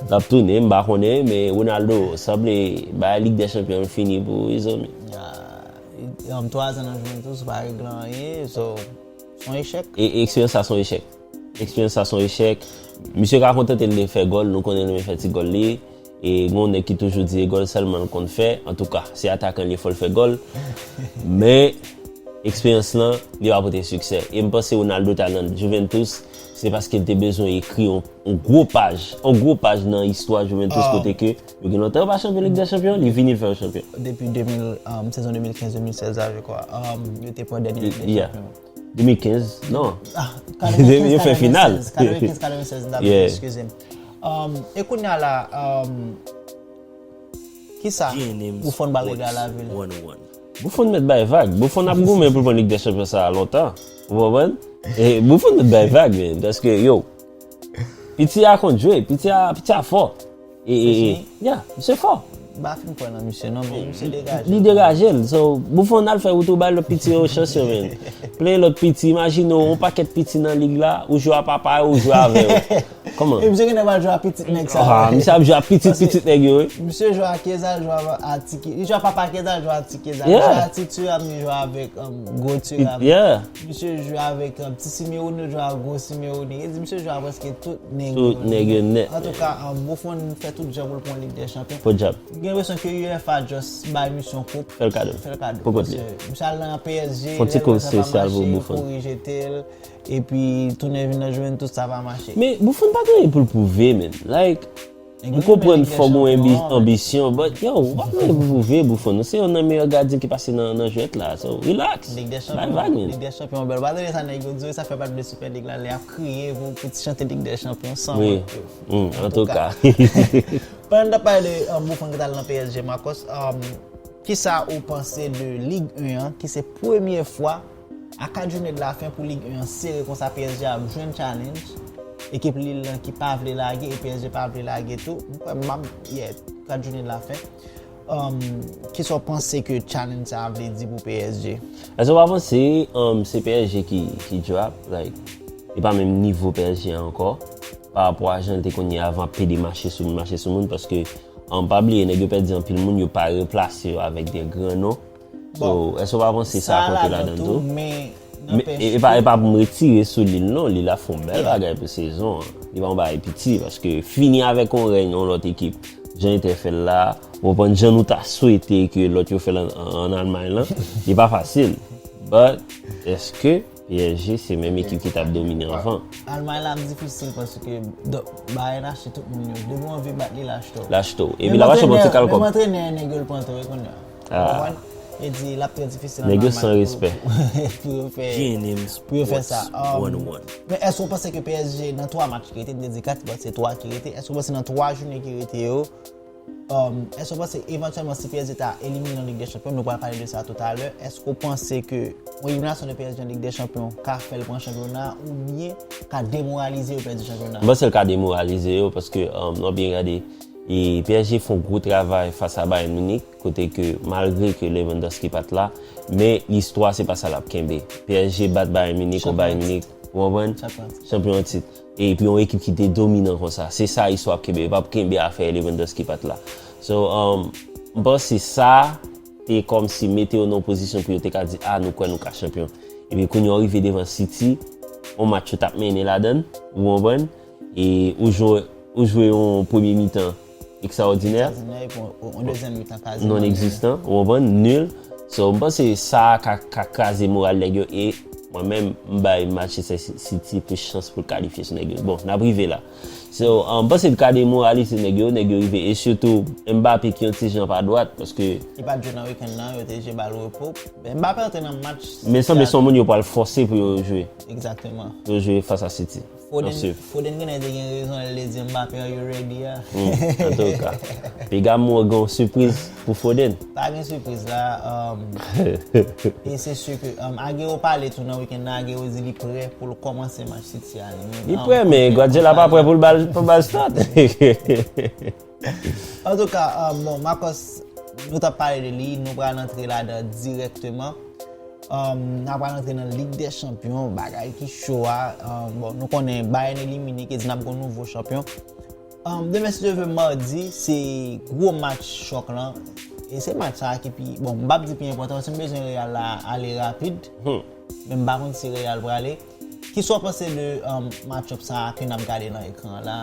l ap tounen, m pa konnen, men Ronaldo sanble bay Lig dè Chanpyon fini pou li, zanmi. Ah, um, twa zan nan Juventus, pa regle anyen, so, se yon echèk. E eksperyans sa se yon echèk. Eksperyans sa se yon echèk. Misye ka kontante l de fè gòl, nou konnen l renmen fè ti gòl li. E gen yon nèg ki toujou di e gòl sèlman l konn fè. Antouka, se atakan li, fò l fè gòl. Men, eksperyans lan, li pa pote siksè. E m panse Ronaldo t al nan Juventus, se paske l te bezwen ekri yon, yon gwo paj. Yon gwo paj nan istwa Juventus kote ke yo gen lontan yo pa chanpyon Lig dè Chanpyon, li vini l fè yo chanpyon. Depi de mil, um, sezon de mil kenz de mil sèz la, je crois, um, yo te pran dènye Lig dè Yeah. Chanpyon. de mil kenz, non. Ah, Yo fè final. Katrevenkenz, katrevenkenz, m ta Yeah. eskize m. Um, e kounye a la, um, kisa Buffon ba regle a lavi l? Buffon mèt bay vag. Buffon ap goumen pou l pran Lig dè Chanpyon sa a lontan. Ou konprann? E Buffon mèt bay vag, men. Paske, yo, piti a konn jwe, piti a, piti a fò. E, e, e, ya, misye fò. M pa fin kwè nan misye non, men misye degaje. Li degaje l. So, Buffon al fè wout ou bay lòt piti yo chans yo, men. Plen lòt piti, imajine w, yon pakèt piti nan lig la, ou jwe a papa yo, ou jwe avè yo. Kòman? E misye genlè pral jwe a pitit nèg sa. Ah, misye ap jwe a pitit, pitit nèg yo, wi. Misye jwe a Chiesa, jwe a ti Chiesa. Li jwe a papa Chiesa, jwe a ti Chiesa. Li Yeah. Jwe a ti Thuram, li jwe avèk, um, gwo Thuram. Yeah. Misye jwe avèk, um, ti Simeone, jwe a gwo Simeone. E di misye jwe a prèske tout nèg Tout nèg yo nèt. Antouka, um, Buffon fè tout jan pou l pran Lig dè Chanpyon. Podyab. Gen enpresyon ke U F A just bay misye yon koup. Fè l kado. Fè l kado. Pou kot li. Paske misye al nan P S G, Fon ti lè kou sa pa espesyal pou mache, Buffon. Kouri jete l, epi tounen vin nan Juventus, sa pa mache. Men Buffon pa gen anyen pou l pwouve, men. Like, M konprann fòk ou anbi- anbisyon, but yo, w ap mande pou pwouve Buffon. Ou se youn nan meyè gadyen ki pase nan, nan jwèt la. So, relax. Bay vag, man. Lig dè Chanpyon, bèl. Ou pa tande sa nèg yo di yo, sa fè pati de Super League la, lè y ap kriye pou, pou ti chante Lig dè Chanpyon san wont yo. Antouka. Pandan n ap pale de um, Buffon ki t al nan P S G, Marcos, um, kisa ou panse de Lig en an, ki se premye fwa a kat jounen de la fen pou Lig en an sere konsa, P S G ap jwenn challenge. Ekip Lille lan ki pa vle lage e P S G pa vle lage tou. M kwè m ap, yeah, kat jounen de la fen. Um, kisa w panse ke challenge sa a vle di pou P S G? Èske w pa panse um, se P S G ki, ki drop? Like, e pa menm nivo P S G a ankò. Pa rapò a jan l te konn ye avan, ap pede mache sou moun, mache sou moun, paske um, pa bliye, nèg yo pèdi anpil moun, yo pa replase yo avèk de gran non. So, èske w pa panse sa konte ladan tou? Men, e pa, e pa pou m retire sou Lille non, Lille ap fè yon bèl bagay pou sezon an. Li pa yon bagay piti, paske fini avèk yon rèy yon lòt ekip, jan Inter fè l la, w konprann, jan nou ta swete ke lòt yo fè l an, an Almay lan, li pa fasil. But, èske P S G se menm ekip ki t ap domine anvan? Almay la ap difisil paske Bayern achte tout moun yo. Depi w anvi bat li, l achte w. L achte w. Epi l ap achte w pou ti kal kòb. Menm antrenè nèg yo l pran tou wi kounye a. Ou konprann? E di l ap trè difisil an Almay pou, pou yo fè, pou yo fè sa. Um, men èske w panse ke P S G nan twa match ki rete, m te di kat, but se twa ki rete, èske w panse nan twa jounen ki rete yo, um, èske w panse evantyèlman si P S G ta elimine nan Lig dè Chanpyon, nou pral pale de sa toutalè, èske w panse ke yon eliminasyon de P S G an Lig dè Chanpyon ka fè l pran chanpyona oubyen ka demoralize yo pèdi chanpyona? M panse l ka demoralize yo paske um, nou byen gade, e P S G fè yon gwo travay fas a Bayern Munich, kote ke malgre ke Lewandowski pa t la, men listwa se pa sa l ap kenbe. P S G bat Bayern Munich, yon Bayern Munich, ou konprann? Chanpyon an tit. Epi yon ekip ki te dominan konsa. Se sa istwa ap kenbe. Yo p ap kenbe afè Lewandowski pa t la. So, um, m panse sa te kòmsi mete yo nan yon pozisyon pou yo te ka di, a, nou kwè nou ka chanpyon. Epi kounye a w rive devan City, yon match yo t ap mennen ladan l, ou konprann? E ou jwe, ou jwe yon premye mitan ekstraòdinè, non egzistan, ou konprann, nil. So, m panse sa a ka, ka kraze moral nèg yo e mwen menm, m bay Manchester City plis chans pou l kalifye sou nèg yo. Bon, n ap rive la. So, um, m panse l ka demoralize nèg yo, nèg yo rive, e sitou Mbappé ki yon ti jan pa dwat, paske li pa t jwe nan wikenn nan, yo te jwe ba l repo. Mbappé antre nan match. Men sanble se yon moun yo pral fòse pou yo jwe. Egzakteman. Pou yo jwe fas a City. Foden, Foden genlè te gen rezon lè l te di Mbappé, are you ready a? Antouka. Piga m wè gen yon sipriz pou Foden. Pa gen sipriz la. Um, e se si ke um, Agüero pale tou nan wikenn nan, Agüero di li prè pou l kòmanse match City a li menm. Li prè, men Guardiola pa prè pou l ba l, pou l ba l start. Antouka, um, bon, Marcos, nou t ap pale de li, nou pral antre ladan dirèkteman. Um, n a pral antre nan Lig dè Chanpyon, bagay ki cho a. Um, bon, nou konnen Bayern elimine, ki di n ap gen yon nouvo chanpyon. Um, demen, si Dye vle, madi, se gwo match chòk lan. E se match sa a ki pi, bon, m p ap di pi enpòtan, paske m bezwen Real la ale rapid. Men m pa konn si Real prale. Kisa w panse de um, match-up sa a ke n ap gade nan ekran an la?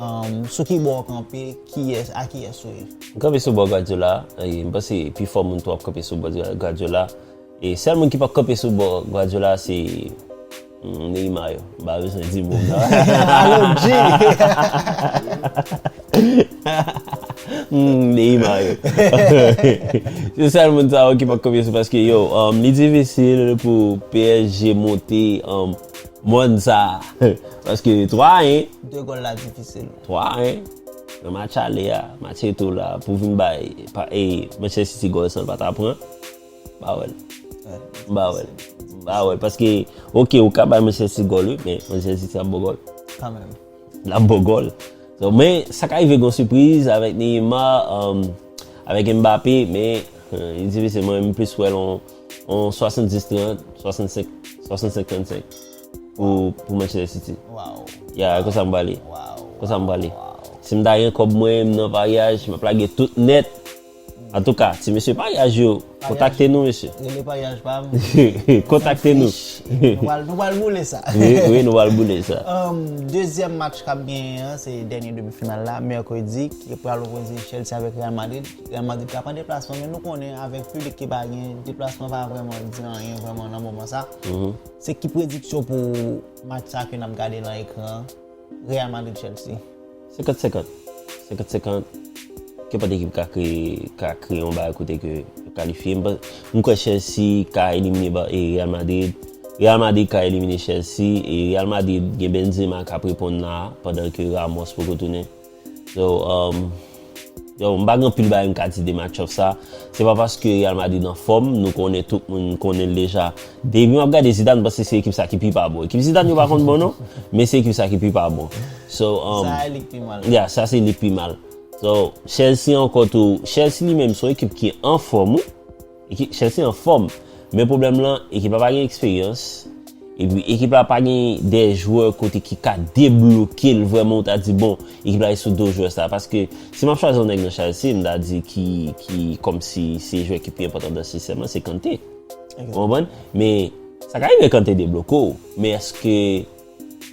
Um, sou ki bò w kanpe? Kiyès, a kiyès ou ye? M kanpe sou bò Guardiola. E m panse pi fò moun tou ap kanpe sou bò Guardiola. E sèl moun ki p ap kanpe sou bò Guardiola se mm, Neymar yo. M pa bezwen di moun nan. Alo, G! Mm, Neymar yo. Se sèl moun sa yo ki p ap kanpe sou, paske yo, um, li difisil pou P S G monte um, mòn sa. Paske twa a yen. De gòl la difisil. Twa a yen. Nan match ale a, match retou la, pou vin bay pa, e, Manchester City gòl san l pa ta pran. M pa wè l. M pa wè l. M pa wè l. Paske, oke, ou ka bay Manchester City gòl, wi, men Manchester City ap ba w gòl. Kanmenm. L ap ba w gòl. So, men, sa ka rive gen yon sipriz avèk Neymar, um, avèk Mbappé, men, uh, li difisil. Mwen, m plis wè l on, on swasanndis trant, swasannsenk, swasannsenk trannsenk pou, pou Manchester City. Wow. Ya, konsa m prale. Wow. Konsa m prale. Wow. Si m ta gen kòb mwen, m nan paryaj, m ap lage tout nèt. Antouka, ti mesye paryaj yo, kontakte nou, mesye. Rele paryaj pa m. Kontakte nou. Nou pral, nou pral boule sa. Wi, wi, nou pral boule sa. Um, dezyèm match k ap genyen an, se dènye demi final la, mèkredi, ki pral opoze Chelsea avèk Real Madrid. Real Madrid k ap an deplasman, men nou konnen avèk piblik ki pa gen, deplasman pa vrèman di anyen vrèman nan moman sa. Se ki prediksyon pou match sa ke n ap gade nan ekran an? Real Madrid Chelsea. Senkant senkant. senkant senkant, kenpòt ekip ka kreye, ka kreye yon bagay kote ke yo kalifye. M pa- m kwè Chelsea ka elimine ba- e Real Madrid. Real Madrid ka elimine Chelsea. E Real Madrid gen Benzema k ap reponn la, pandan ke Ramos poko tounen. So, um, yo, m pa gen anpil bagay m ka di de match-up sa. Se pa paske Real Madrid anfòm, nou konnen, tout moun konnen l deja. Depi m ap gade Zidane, m panse se ekip sa ki pi pa bon. Ekip Zidane yo pa konn bon non, men se ekip sa ki pi pa bon. So, um, Sa e li k pi mal. Yeah, sa se li k pi mal. So, Chelsea ankò tou, Chelsea li menm se yon ekip ki anfòm, wi. Ekip, Chelsea anfòm. Men pwoblèm lan, ekip la pa gen eksperyans. Epi ekip la pa gen de jwè kote ki ka debloke l vrèman, ou ta di, bon, ekip la e sou do jwè sa. Paske si m ap chwazi yon nèg nan Chelsea, m ta di ki, ki kòmsi se jwè ki pi enpòtan nan sistèm lan, se Kanté. Ou konprann? Men sa ka rive Kanté debloke w. Men èske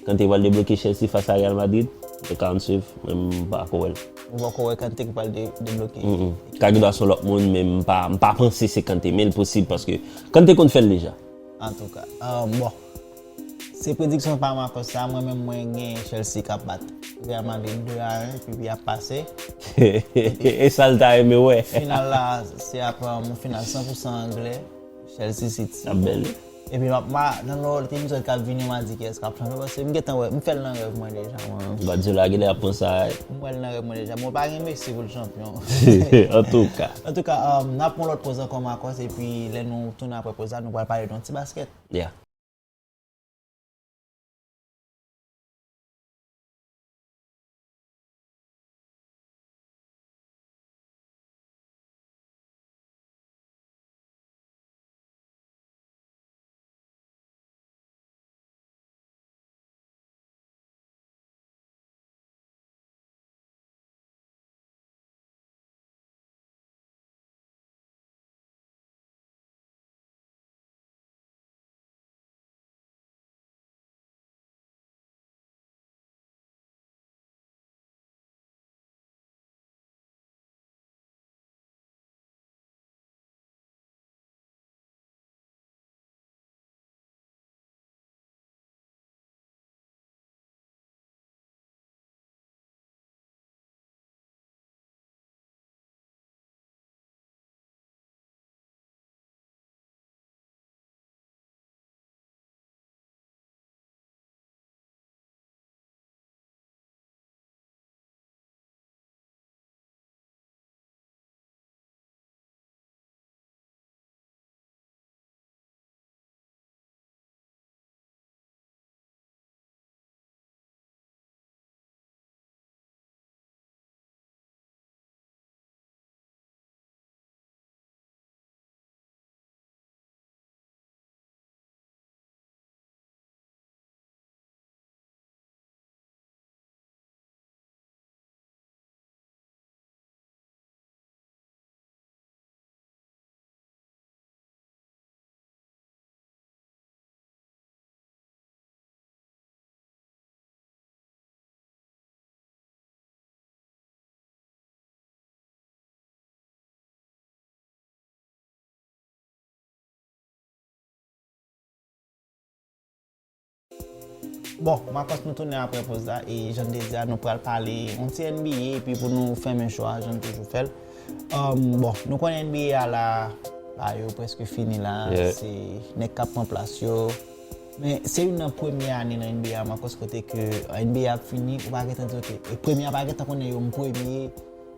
Kanté pral debloke Chelsea fas a Real Madrid? Antouka, ann swiv, men m pa ko wè l. Ou poko wè Kanté ki pral de- debloke. Mm-mm. Ka gen dwa se yon lòt moun, men m pa, m pa panse se Kanté, men l posib paske Kanté konn fè l deja. Antouka, um, bon. Se prediksyon pa Marcos sa, mwen menm mwen gen Chelsea k ap bat Real Madrid de a en, epi y ap pase. E sa l ta renmen wè. Final la, se ap yon final san pou san anglè, Chelsea City. Ap bèl. Epi m ap ma nan lòt epizòd k ap vini, m a di kiyès k ap chanpyon, paske m gentan wè, m fè l nan rèv mwen deja mwen. Guardiola genlè ap pran sa. M wè l nan rèv mwen deja, mwen pa gen Messi pou l chanpyon. Antouka. Antouka, um, n ap pran lòt poz ankò Marcos, epi lè nou tounen apre poz la, nou pral pale de yon ti basket. Yeah. Bon, Marcos, nou tounen apre poz la, e jan n te di a, nou pral pale yon ti N B A, epi pou nou fèmen cho a, jan n toujou fè l. Um, bon, nou konnen N B A a la, ba yo prèske fini la, Yeah. Se nèg k ap pran plas yo. Men se youn nan premye ane nan N B A, Marcos, kote ke N B A ap fini, ou pa gentan di, ok, e premye a pa gentan konnen yo m premye,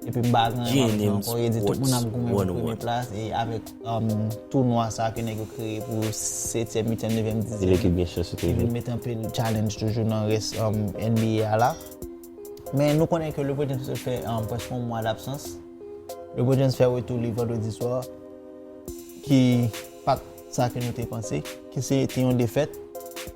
epi m pa gen anyen ankò, e di tout moun ap goumen pou premye plas, e avèk, um, tounwa sa ke nèg yo kreye pou setyèm, uityèm, nevyèm, Si dizyèm. Lekip gen chans ou te Li vin jwe. Mete anpil challenge toujou nan rès, um, N B A a la. Men nou konnen ke LeBron James te fè, um, prèske yon mwa dabsans. LeBron James fè retou li vandredi swa, ki pa t sa ke nou te panse, ki se te yon defèt.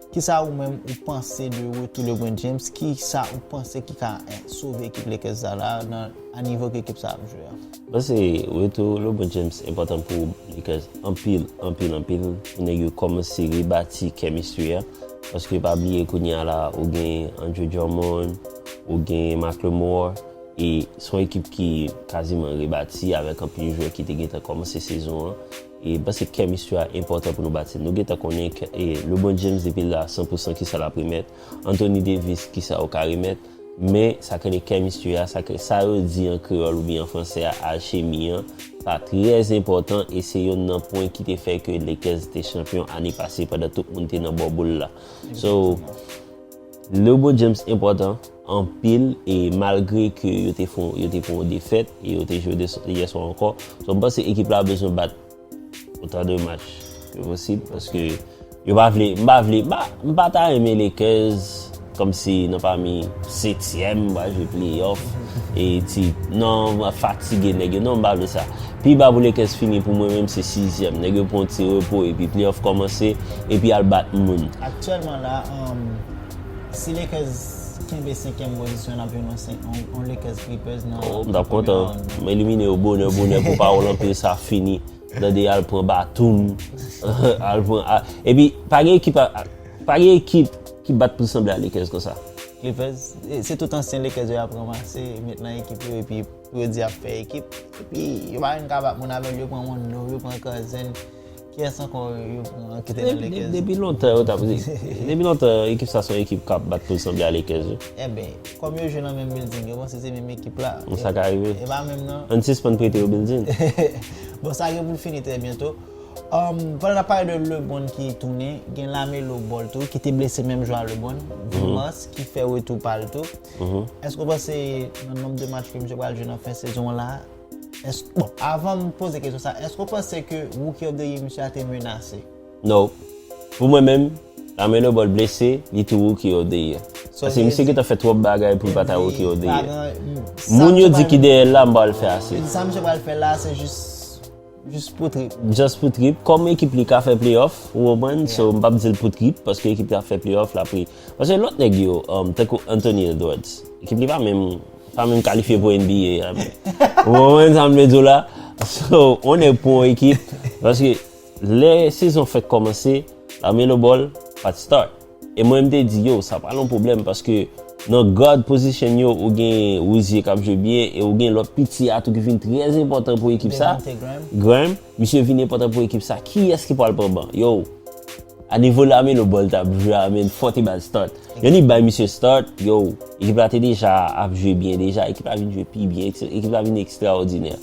Kisa ou menm ou panse de retou LeBron James? Kisa ou panse ki ka, eh, sove ekip Lakers sa la nan, a nivo ke ekip sa ap jwe a? Mwen panse retou LeBron James enpòtan pou Lakers anpil, anpil, anpil. Pou nèg yo kòmanse rebati chemistry a. Paske pa bliye kounye a la, ou gen Andre Drummond, ou gen McLemore. E se yon ekip ki kaziman rebati avèk anpil jwè ki te gentan kòmanse sezon an. E m panse chemistry a enpòtan pou nou bati. Nou gentan konnen ke, e, LeBron James depi l la san pou san kisa l ap remèt. Anthony Davis kisa yo ka remèt. Men, sa k rele chemistry a, sa, ke, sa yo di an kreyòl oubyen an fransè a, alchemi an, sa trè enpòtan e se yonn nan pwen ki te fè ke Lakers te chanpyon ane pase pandan tout moun te nan bò boul la. So, LeBron James enpòtan anpil e malgre ke yo te fon, yo te pran yon defèt e yo te jwe de, yè swa ankò, so m panse ekip la bezwen bat otan de match ke posib paske yo pa vle, m pa vle, m pa, m pa ta renmen Lakers kòmsi nan pami setyèm, m pral jwe playoff e ti, non, m ap fatige nèg yo, non, m pa vle sa. Pi ba pou Lakers fini pou mwen menm se sizyèm. Nèg yo pran yon ti repo epi playoff kòmanse epi al bat moun. Aktyèlman la, um, si Lakers kenbe senkyèm pozisyon, n ap jwenn yon, yon, yon Lakers Clippers nan Oh, m t ap kontan. M elimine yo bonè bonè pou pawòl anpil sa fini. Tande al pran batoum. Al pran. A- Epi, pa gen ekip, a- pa gen ekip ki bat pou sanble a Lakers konsa. Clippers, e, se tout ansyen Lakers yo y ap ranmase, met nan ekip yo, epi pou yo di y ap fè ekip. Epi, yo pa menm ka bat moun avè l, yo pran Rondo, yo pran Cousins. Kiyès ankò yo pran kite nan Depi, Lakers yo? depi lontan, yo t ap, depi lontan, ekip sa se yon ekip k ap bat pou sanble a Lakers, wi. Enben, kòm yo jwe nan menm building, yo panse se menm ekip la. Sa ka rive. E pa menm non. Ann sispann prete yo building. Bon, sa gen pou l fini trè byento. Um, pandan n ap pale de LeBron ki tounen, gen LaMelo Ball tou, ki te blese menm jan a LeBron, Dimas, ki fè retou pa l tou. Èske w panse nan nonb de match ke misye pral jwe nan fen sezon an la, èske, bon, avan m poze kesyon sa, èske w panse ke Rookie of the Year misye a te menase? No. Pou mwen menm, LaMelo Ball blese, li tou Rookie of the Year. Paske misye gentan fè twòp bagay pou l pa ta Rookie of the Year. Moun yo di ki dèyè l la, m pa wè l fè ase. Sa misye pral fè la, se jis Jis pou trip. Just pou trip. Kòm ekip li ka fè playoff, ou konprann? So, m p ap di l pou trip, paske ekip li ap fè playoff, l ap re-, paske lòt nèg yo, um, tankou Anthony Edwards, ekip li pa menm, pa menm kalifye pou N B A a, men. Ou konprann sa m vle di w la? So, on nèg pou yon ekip, paske lè sezon fèk kòmanse, LaMelo Ball pa t start. E mwen, m te di, yo, sa pral yon pwoblèm, paske nan guard position yo, ou gen Rozier k ap jwe byen, e ou gen lòt piti a tou ki vin trè enpòtan pou ekip sa. Devonte Graham. Graham, misye vin enpòtan pou ekip sa. Kiyès ki pral pran ban? Yo, a nivo LaMelo Ball t ap jwe a, men, fò te ba l start. Yon li bay misye start, yo, ekip la te deja ap jwe byen deja, ekip la vin jwe pi byen, ekip la vin ekstraòdinè.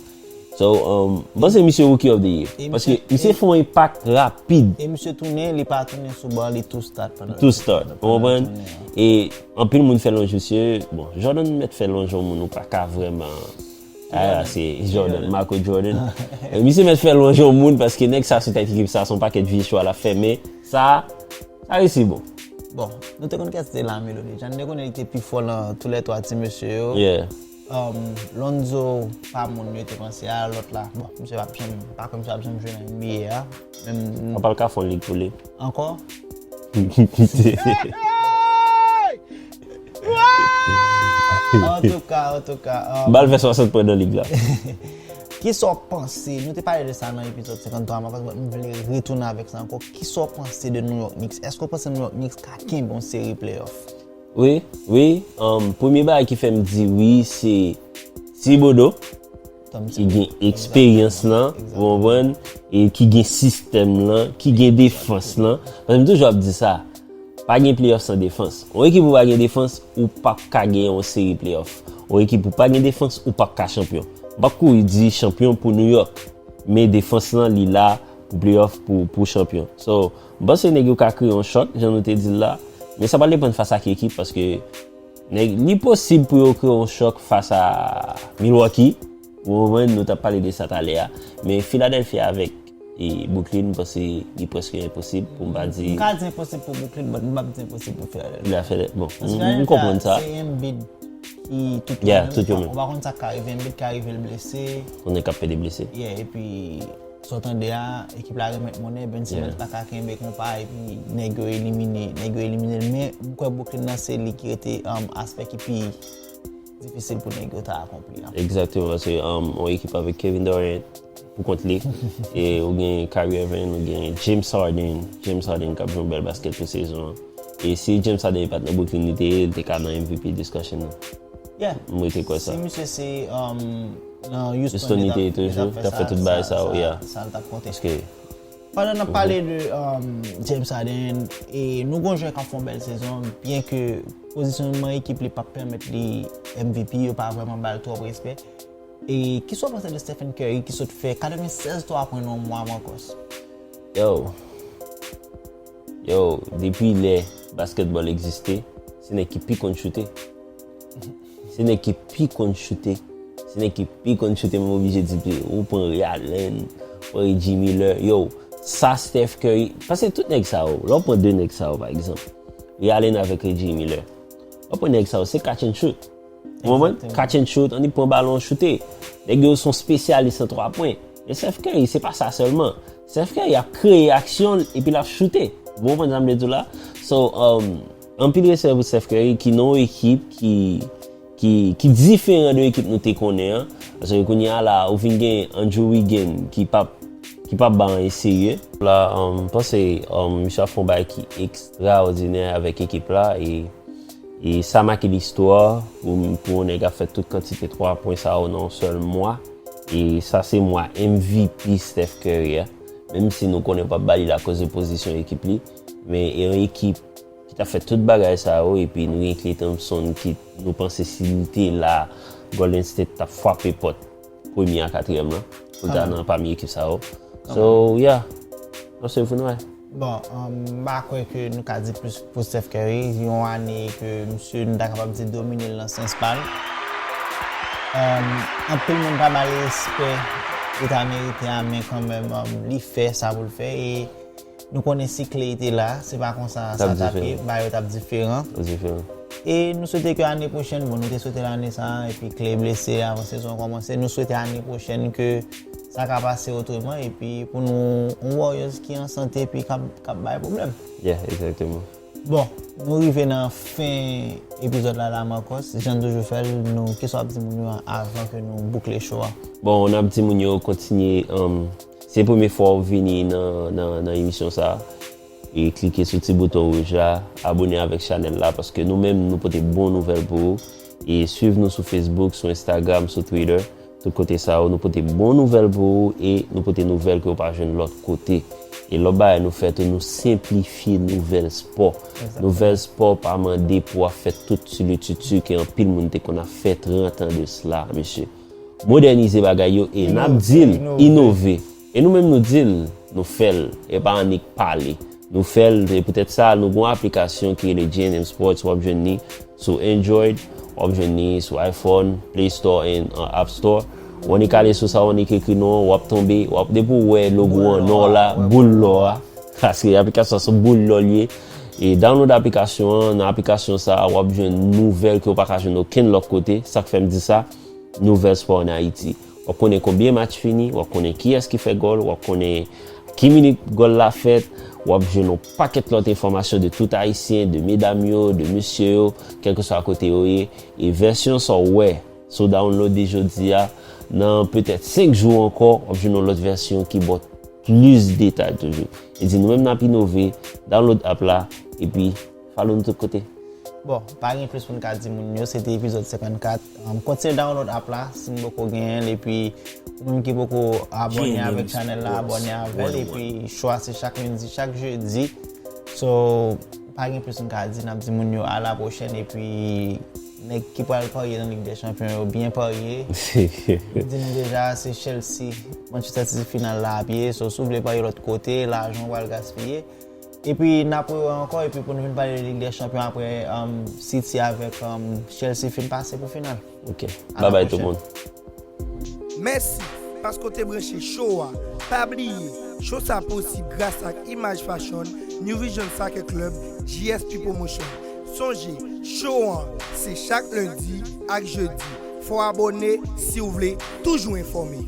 So, um, m panse misye Rookie of the Year. Paske misye fè yon enpak rapid. E misye tounen, li pa tounen sou ban, li tou start pandan. Tou start, ou konprann? E anpil moun fè lonj misye, bon, Jordan mèt fè lonj yon moun, ou pa ka vrèman. Ah, se Jordan, Michael Jordan. E misye mèt fè lonj yon moun paske nèg sa sou tèt ekip sa, se yon pakèt vye chwa l ap fè, men sa, sa resi bon. Bon, nou te konn kè se te LaMelo deja. Nou te konnen li te pi fò nan tou lè twa ti mesye yo. Yeah. Um, Lonzo pa moun yo te panse a, lòt la. Bon, misye p ap janm, pa kwè misye ap janm jwe nan N B A a. Menm Papa l ka fè yon lig pou li. Ankò? Antouka, antouka. Um, Ba l fè swasant pwen nan lig la. Kisa w panse? Nou te pale de sa nan epizòd senkanntwa, mwen panse m vle retounen avèk sa ankò. Kisa w panse de New York Knicks? Èske w panse New York Knicks ka kenbe yon seri playoff? Wi, wi. Um, premye bagay ki fè m di wi, se Thibodeau, ki gen eksperyans lan, ou konprann, e ki gen sistèm lan, ki gen defans lan. Paske m toujou ap di sa, pa gen playoff san defans. Yon ekip ou pa gen defans, ou p ap ka gen yon seri playoff. Yon ekip ou pa gen defans, ou p ap ka chanpyon. M p ap kouri di chanpyon pou New York, men defans lan, li la pou playoff, pou, pou chanpyon. So, m panse nèg yo ka kreye yon chòk, jan nou te di l la, men sa pral depann fas a ki ekip, paske nèg, li posib pou yo kreye yon chòk fas a Milwaukee, ou konprann, nou t ap pale de sa talè a, men Philadelphia avèk e Brooklyn, m panse li prèske enposib pou m pa di. M ka di enposib pou Brooklyn, but m p ap di enposib pou Philadelphia. Philadelphia, bon, m konprann sa. Se Embiid ki tout yo menm. Ou pa konn sa k ka rive, Embiid ka rive l blese. Konnen k ap pede blese. Yeah, epi sa w tande a, ekip la renmèt monnen, Ben Simmons pa ka kenbe konpa, epi nèg yo elimine, nèg yo elimine l. Men, m kwè Brooklyn nan se li ki rete, um, aspè ki pi difisil pou nèg yo ta akonpli an. Egzakteman, paske, um, yon ekip avèk Kevin Durant pou kont li, e ou gen Kyrie Irving, ou gen James Harden, James Harden k ap jwe yon bèl baskèt pou sezon an. E si James Harden pa t nan Brooklyn, li te ye, li te ka nan M V P discussion nan. Yeah. M rete kwè sa. Si misye se, um, nan Houston, li t ap, li t ap fè sa, sa, sa, sa l t ap konte. Paske Pandan n ap pale de um, James Harden, e nou gon jwè k ap fè yon bèl sezon, byen ke pozisyonman ekip li p ap pèmèt li M V P, yo pa vrèman ba l twòp respè. E kisa w panse de Stephen Curry ki sot fè katrevennsèz twa pwen nan yon mwa, Marcos? Yo, yo, depi lè basketball egziste, se nèg ki pi konn choute. Se nèg ki pi konn choute. Se nèg ki pi konn choute, m oblije di, ou pran Ray Allen, pran Reggie Miller. Yo, sa Steph Curry, paske tout nèg sa yo, lè w pran de nèg sa yo, pa egzanp, Ray Allen avèk Reggie Miller, lè w pran nèg sa yo, se catch and shoot. Ou konprann? Catch and shoot, annik pran balon, choute. Nèg yo se yon spesyalis nan twa pwen. Men Steph Curry, se pa sa sèlman. Steph Curry ap kreye aksyon l epi l ap choute. Ou konprann sa m vle di w la? So, um, anpil respè pou Steph Curry ki nan yon ekip ki, ki, ki diferan de ekip nou te konnen an. Paske kounye a la, ou vin gen Andrew Wiggins ki p ap ki p ap ba anyen serye. La, um, m panse um, misye ap fè yon bagay ki ekstraòdinè avèk ekip la e, e sa make listwa pou, pou yon nèg ap fè tout kantite twa pwen sa yo nan yon sèl mwa. E sa se mwa M V P Steph Curry a. Menm si nou konnen w p ap ba li l akoz de pozisyon ekip li, men e yon ekip ki t ap fè tout bagay sa yo, epi nou gen Klay Thompson ki nou panse si li te la, Golden State t ap frape pòt premye a katriyèm lan pou l ta nan pami ekip sa yo. So, yeah. N ap swiv pou n wè. Bon, um, m pa kwè ke nou ka di plis pou Steph Curry. Yon ane ke misye, nou ta kapab di, domine l nan sans pa l. Um, anpil moun pa ba l respè li ta merite a, men kanmenm, um, li fè sa pou l fè. E nou konnen si Klay te la, se pa konsa sa t ap ye, bagay yo t ap diferan. E nou swete ke ane pwochèn, bon, nou te swete l ane sa a, epi Klay blese avan sezon an kòmanse. Nou swete ane pwochèn ke sa ka pase otreman, epi pou nou, yon Warriors ki an sante, epi k ap, k ap bay pwoblèm. Yeah, egzakteman. Bon, nou rive nan fen epizòd la, la, Marcos. Jan n toujou fè l, nou, kisa w ap di moun yo avan ke nou boukle show a? Bon, n ap di moun yo kontinye, um, se premye fwa w vini nan, nan, nan emisyon sa a, e klike sou ti bouton wouj la, abone avèk chanèl la, paske nou menm, nou pote bon nouvèl pou ou. E swiv nou sou Facebook, sou Instagram, sou Twitter. Tout kote sa yo, nou pote bon nouvèl pou ou e nou pote nouvèl ke w pa jwenn lòt kote. E lòt bagay nou fè tou, nou senplifye nouvèl spò. Nouvèl spò pa mande pou w ap fè tout sou le tutu ke anpil moun te konn ap fè trant an de sla, mesye. Modènize bagay yo e n ap di l, inove. E nou menm nou di l, nou fè l. E pa annik pale. Nou fè l, e poutèt sa, nou gen yon aplikasyon ki rele J N M Sports, w ap jwenn li sou Android, w ap jwenn li sou iPhone, Play Store and uh, App Store. W annik ale sou sa, w annik ekri non, w ap tonbe, w ap, depi w wè logo an non la, boul lò a, paske aplikasyon se boul lò l ye. E download aplikasyon an, nan aplikasyon sa, w ap jwenn nouvèl ke w pa ka jwenn okenn lòt kote. Sa k fè m di sa? Nouvèl spò ann Ayiti. W ap konnen konbyen match fini, w ap konnen kiyès ki fè gòl, w ap konnen ki minit gòl la fèt, w ap jwenn yon pakèt lòt enfòmasyon de tout Ayisyen, de medam yo, de mesye yo, kèlkeswa kote yo ye. E vèsyon sa w wè, si w downloade jodi a, nan petèt senk jou ankò, w ap jwenn yon lòt vèsyon ki ba w plis detay toujou. E di nou menm n ap inove, download app la, epi follow nou tout kote. Bon, pa gen plis pou n ka di moun yo, se te epizòd senkannkat. Um, kontinye download app la, si n poko genyen l, epi ou menm ki poko abòne avèk chanèl la, abòne avè l, epi show a se chak lendi, chak jedi. So, pa gen plis n ka di, n ap di moun yo a la pwochèn, epi nèg ki pral parye nan Lig dè Chanpyon yo byen parye. M di nou deja, se Chelsea, Manchester City final la ap ye, so si w vle parye lòt kote, lajan w pral gaspiye. Epi n ap rewè ankò, epi pou nou vin pale de Lig dè Chanpyon apre um, City avèk um, Chelsea fin pase pou final. Ok. Babay tout moun. Mèsi paske w te branche show a. Pa bliye, show sa posib gras ak Image Fashion, New Vision Soccer Club, G S P Promotion. Sonje, show an se chak lendi ak jedi. Fò w abòne si w vle toujou enfòme.